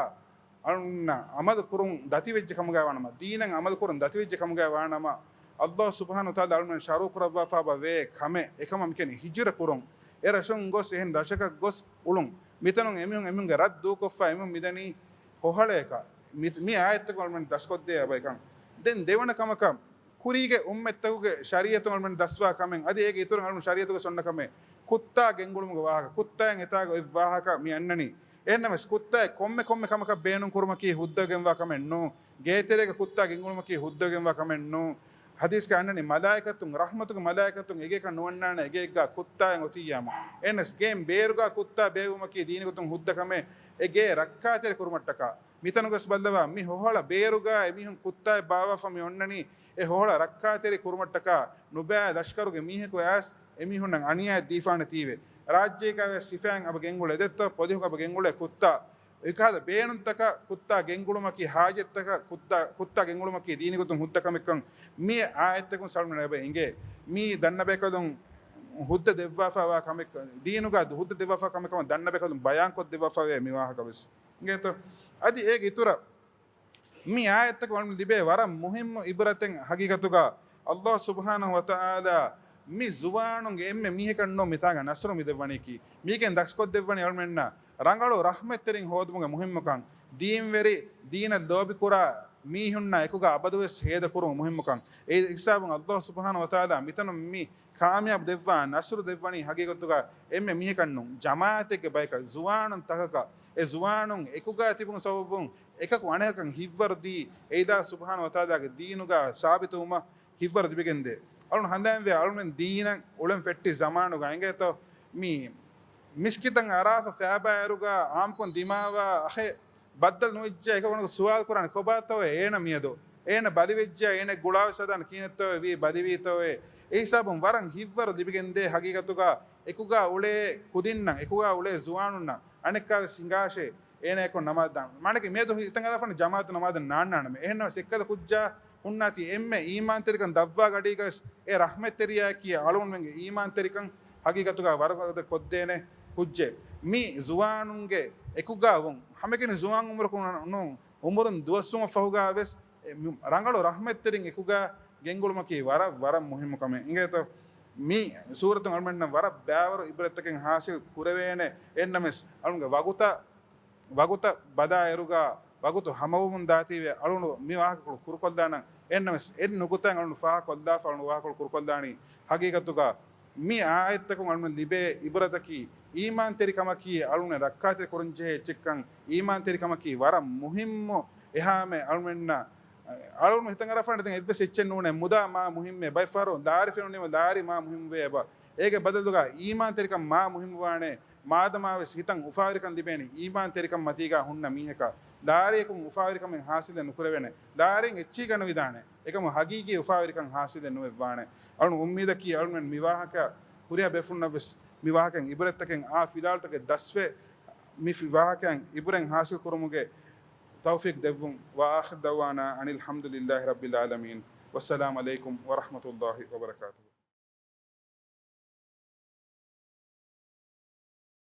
އަޅުގަނޑުމެންނަށް އަމަލު ކުރުން ދަތިވެއްޖެ ކަމުގައި ވާނަމަ، ދީނަށް އަމަލު ކުރުން ދަތިވެއްޖެ ކަމުގައި ވާނަމަ، އައްލާހު ސުބްޙާނަހު ވަތަޢާލާ އަޅުގަނޑުމެން ޝަރުޢު ކުރައްވާފައިވާ ވޭ ކަމެއް، އެކަމަށް މި ކިޔަނީ ހިޖުރަ ކުރުން. އެ ރަށުން ގޮސް އެހެން ރަށަކަށް ގޮސް އުޅުން. މިތަނުން އެމީހުން އެމީހުންގެ ރަށް ދޫކޮށްފަ އެމީހުން މިދަނީ ހޮހަޅަޔަކަށް. މި، މި އާޔަތްތަކުން އަޅުގަނޑުމެން ދަސްކޮށްދޭ އެބައިކަން. ދެން ދެވަނަ ކަމަކަށް، ކުރީގެ އުއްމަތްތަކުގެ ޝަރީޢަތުން އަޅުމެން ދަސްވާ ކަމެއް، އަދި އޭގެ އިތުރުން އަޅުމެން ޝަރީޢަތުގެ ސުންނަ ކަމެއް، ކުއްތާ ގެންގުޅުމުގެ ވާހަކަ، ކުއްތާއިން އެތާގަ އޮތް ވާހަކަ މި އަންނަނީ. އެހެންނަމަވެސް ކުއްތާއެއް ކޮންމެ ކޮންމެ ކަމަކަށް ބޭނުން ކުރުމަކީ ހުއްދަވެގެންވާ ކަމެއް ނޫން. ގޭތެރޭގަ ކުއްތާ ގެންގުޅުމަކީ ހުއްދަވެގެންވާ ކަމެއް ނޫން. ޙަދީޘްގަ އަންނަނީ މަލާއިކަތުން، ރަޙްމަތުގެ މަލާއިކަތުން އެގޭކަށް ނުވަންނާނެ އެގޭގަ ކުއްތާއެއް އޮތިއްޔާމު. އެހެންނަމަވެސް ގޭން ބޭރުގަ ކުއްތާ ބޭއްވުމަކީ ދީނީ ގޮތުން ހުއްދަ ކަމެއް. އެ ގޭ ރައްކާތެރި ކުރުމަށްޓަކާ. މިތަނުގަސް ބައްލަވާ، މި ހޮހަޅަ ބޭރުގަ އެމީހުން ކުއްތާއެއް ބާއްވާފަ މި އޮންނަނީ، އެ ހޮހަޅަ ރައްކާތެރި ކުރުމަށްޓަކާ ނުބައި ލަޝްކަރުގެ މީހަކު އައިސް އެމީހުންނަށް އަނިޔާ ދީފާނެތީވެ. ރާއްޖޭގަވެސް ސިފައިން އަބަ ގެންގުޅޭ ދެއްތޯ، ޕޮލިހުން އަބަ ގެންގުޅޭ ކުއްތާ. އެކަހަލަ ބޭނުންތަކަށް ކުއްތާ ގެންގުޅުމަކީ ހާޖަތްތަކަށް ކުއްތާ، ކުއްތާ ގެންގުޅުމަކީ ދީނީ ގޮތުން ހުއްދަ ކަމެއްކަން މި އާޔަތްތަކުން ސަޅުން އެބަ އިނގޭ. މީ ދަންނަބޭކަލުން ހުއްދަ ދެއްވާފައިވާ ކަމެއް، ދީނުގަ ހުއްދަ ދެއްވާފައިވާ ކަމެއް ކަމަށް ދަންނަބޭކަލުން ބަޔާންކޮށްދެއްވާފައިވޭ މި ވާހަކަވެސް. އިނގޭތޯ؟ އަދި އޭގެ އިތުރަށް މި އާޔަތްތަކުން އަޅުމެން ލިބޭ ވަރަށް މުހިއްމު އިބްރަތެއް ހަގީގަތުގަ އައްލާހު ސުބްޙާނަހު ވަތަޢާލާ މި ޒުވާނުންގެ އެންމެ މީހަކަށް ނޫން މިތާގަ ނަޞްރު މި ދެއްވަނީކީ. މީގެން ދަސްކޮށްދެއްވަނީ އަޅުމެންނަށް ރަނގަޅު ރަޙްމަތްތެރިން ހޯދުމުގެ މުހިއްމުކަން، ދީންވެރި، ދީނަށް ލޯބިކުރާ މީހުންނާ އެކުގަ އަބަދުވެސް ހޭދަ ކުރުމުގެ މުހިއްމުކަން. އެ ހިސާބުން އައްލާހު ސުބްޙާނަހު ވަތަޢާލާ މިތަނުން މި ކާމިޔާބު ދެއްވާ ނަޞްރު ދެއްވަނީ ހަގީގަތުގަ އެންމެ މީހަކަށް ނޫން، ޖަމާޢަތެއްގެ ބަޔަކަށް، ޒުވާނުން ތަކަކަށް. އެ ޒުވާނުން އެކުގާ ތިބުނު ސަބަބުން އެކަކު އަނެކަކަށް ހިތްވަރު ދީ، އެ އިލާހު ސުބްޙާނަހޫ ވަތަޢާލާގެ ދީނުގާ ސާބިތުވުމަށް ހިތްވަރު ލިބިގެންދޭ. އަޅުން ހަނދާންވޭ، އަޅުމެން ދީނަށް އުޅެން ފެއްޓި ޒަމާނުގަ އިނގޭތޯ މި މިސްކިތަށް އަރާފަ ފޭބާއިރުގަ އާއްމުކޮށް ދިމާވާ އަޚެއް ބައްދަލު ނުވެއްޖެ. އެކަކު ސުވާލު ކުރާނެ، ކޮބާތޯއޭ އޭނަ މިއަދު؟ އޭނަ ބަލިވެއްޖެ، އޭނަ ގުޅާވެސް ހަދާނެ ކިހިނެއްތޯއޭ ވީ، ބަލިވީތޯއޭ؟ އެ ހިސާބުން ވަރަށް ހިތްވަރު ލިބިގެންދޭ ހަގީގަތުގަ އެކުގަ އުޅޭ ކުދިންނަށް، އެކުގަ އުޅޭ ޒުވާނުންނަށް އަނެއްކާވެސް ހިނގާށޭ އޭނަޔަކު ނަމާދު ދާން. މާނައަކީ މިއަދު ހިތަށް އަރާފަ ނަމާދު ނާންނާނަމޭ. އެހެންނަމަވެސް އެއްކަލަ ކުއްޖާ ހުންނާތީ އެންމެ އީމާންތެރިކަން ދަށްވާ ގަޑީގަވެސް އެ ރަޙްމަތްތެރިޔާއަކީ އަޅުގަނޑުމެންގެ އީމާންތެރިކަން ހަގީގަތުގަ ވަރަށް ކޮށްދޭނެ ކުއްޖެއް. މި ޒުވާނުންގެ އެކުގަ ވުން ހަމައެކަނި ޒުވާން އުމުރަކު ނޫން، އުމުރުން ދުވަސްވުމަށް ފަހުގަވެސް އެ މި ރަނގަޅު ރަޙްމަތްތެރިން އެކުގަ ގެންގުޅުމަކީ ވަރަށް، ވަރަށް މުހިއްމު ކަމެއް. އިނގޭތޯ މި ސޫރަތުން އަޅުމެންނަށް ވަރަށް ބައިވަރު އިބްރަތްތަކެއް ހާސިލް ކުރެވޭނެ. އެހެންނަމަވެސް އަޅުގަނޑުގެ ވަގުތަށް ވަގުތަށް ބަލާއިރުގަ ވަގުތު ހަމަވަމުން ދާތީވެ އަޅުނު މި ވާހަކަކޮޅު ކުރުކޮށްލާނަން. އެހެންނަމަވެސް އެއް ނުކުތާއިން އަޅުނު ފާހަގަކޮށްލާފަ އަޅުނު ވާހަކަކޮޅު ކުރުކޮށްލާނީ ހަގީގަތުގަ މި އާޔަތްތަކުން އަޅުނު ލިބޭ އިބްރަތަކީ އީމާންތެރިކަމަކީ އަޅުނެ ރައްކާތެރި ކުރަންޖެހޭ އެއްޗެއްކަން، އީމާންތެރިކަމަކީ ވަރަށް މުހިއްމު. އެހާމެ އަޅުމެންނަށް އަޅުނު ހިތަށް އަރާފަ ދެން އެއްވެސް އެއްޗެއް ނޫނޭ. މުދާ މާ މުހިއްމޭ. ބައެއް ފަހަރު ލާރި ފެނުނީމަ ލާރި މާ މުހިއްމުވޭ އެބަ. އޭގެ ބަދަލުގަ އީމާންތެރިކަން މާ މުހިއްމުވާނެ. މާދަމާވެސް ހިތަށް އުފާވެރިކަން ލިބޭނީ އީމާންތެރިކަން މަތީގަ ހުންނަ މީހަކަށް، ލާރިއަކުން އުފާވެރިކަމެއް ހާސިލެއް ނުކުރެވޭނެ. ލާރިއެއް އެއްޗެހި ގަނެވިދާނެ. އެކަމު ހަގީގީ އުފާވެރިކަން ހާސިލެއް ނުވެއްވާނެ. އަޅުން އުއްމީދަކީ އަޅުމެން މި ވާހަކަ ހުރިހާ ބޭފުޅުންނަށްވެސް މި ވާހަކައިން އިބްރަތްތަކެއް އާ ފިލާވަޅުތަކެއް ދަސްވެ، މި ފި-، ވާހަކައިން އިބްރަތް ހާސިލް ކުރުމުގެ ތައުފީޤް ދެއްވުން. وآخر دعوانا أن الحمد لله رب العالمين. والسلام عليكم ورحمة الله وبركاته.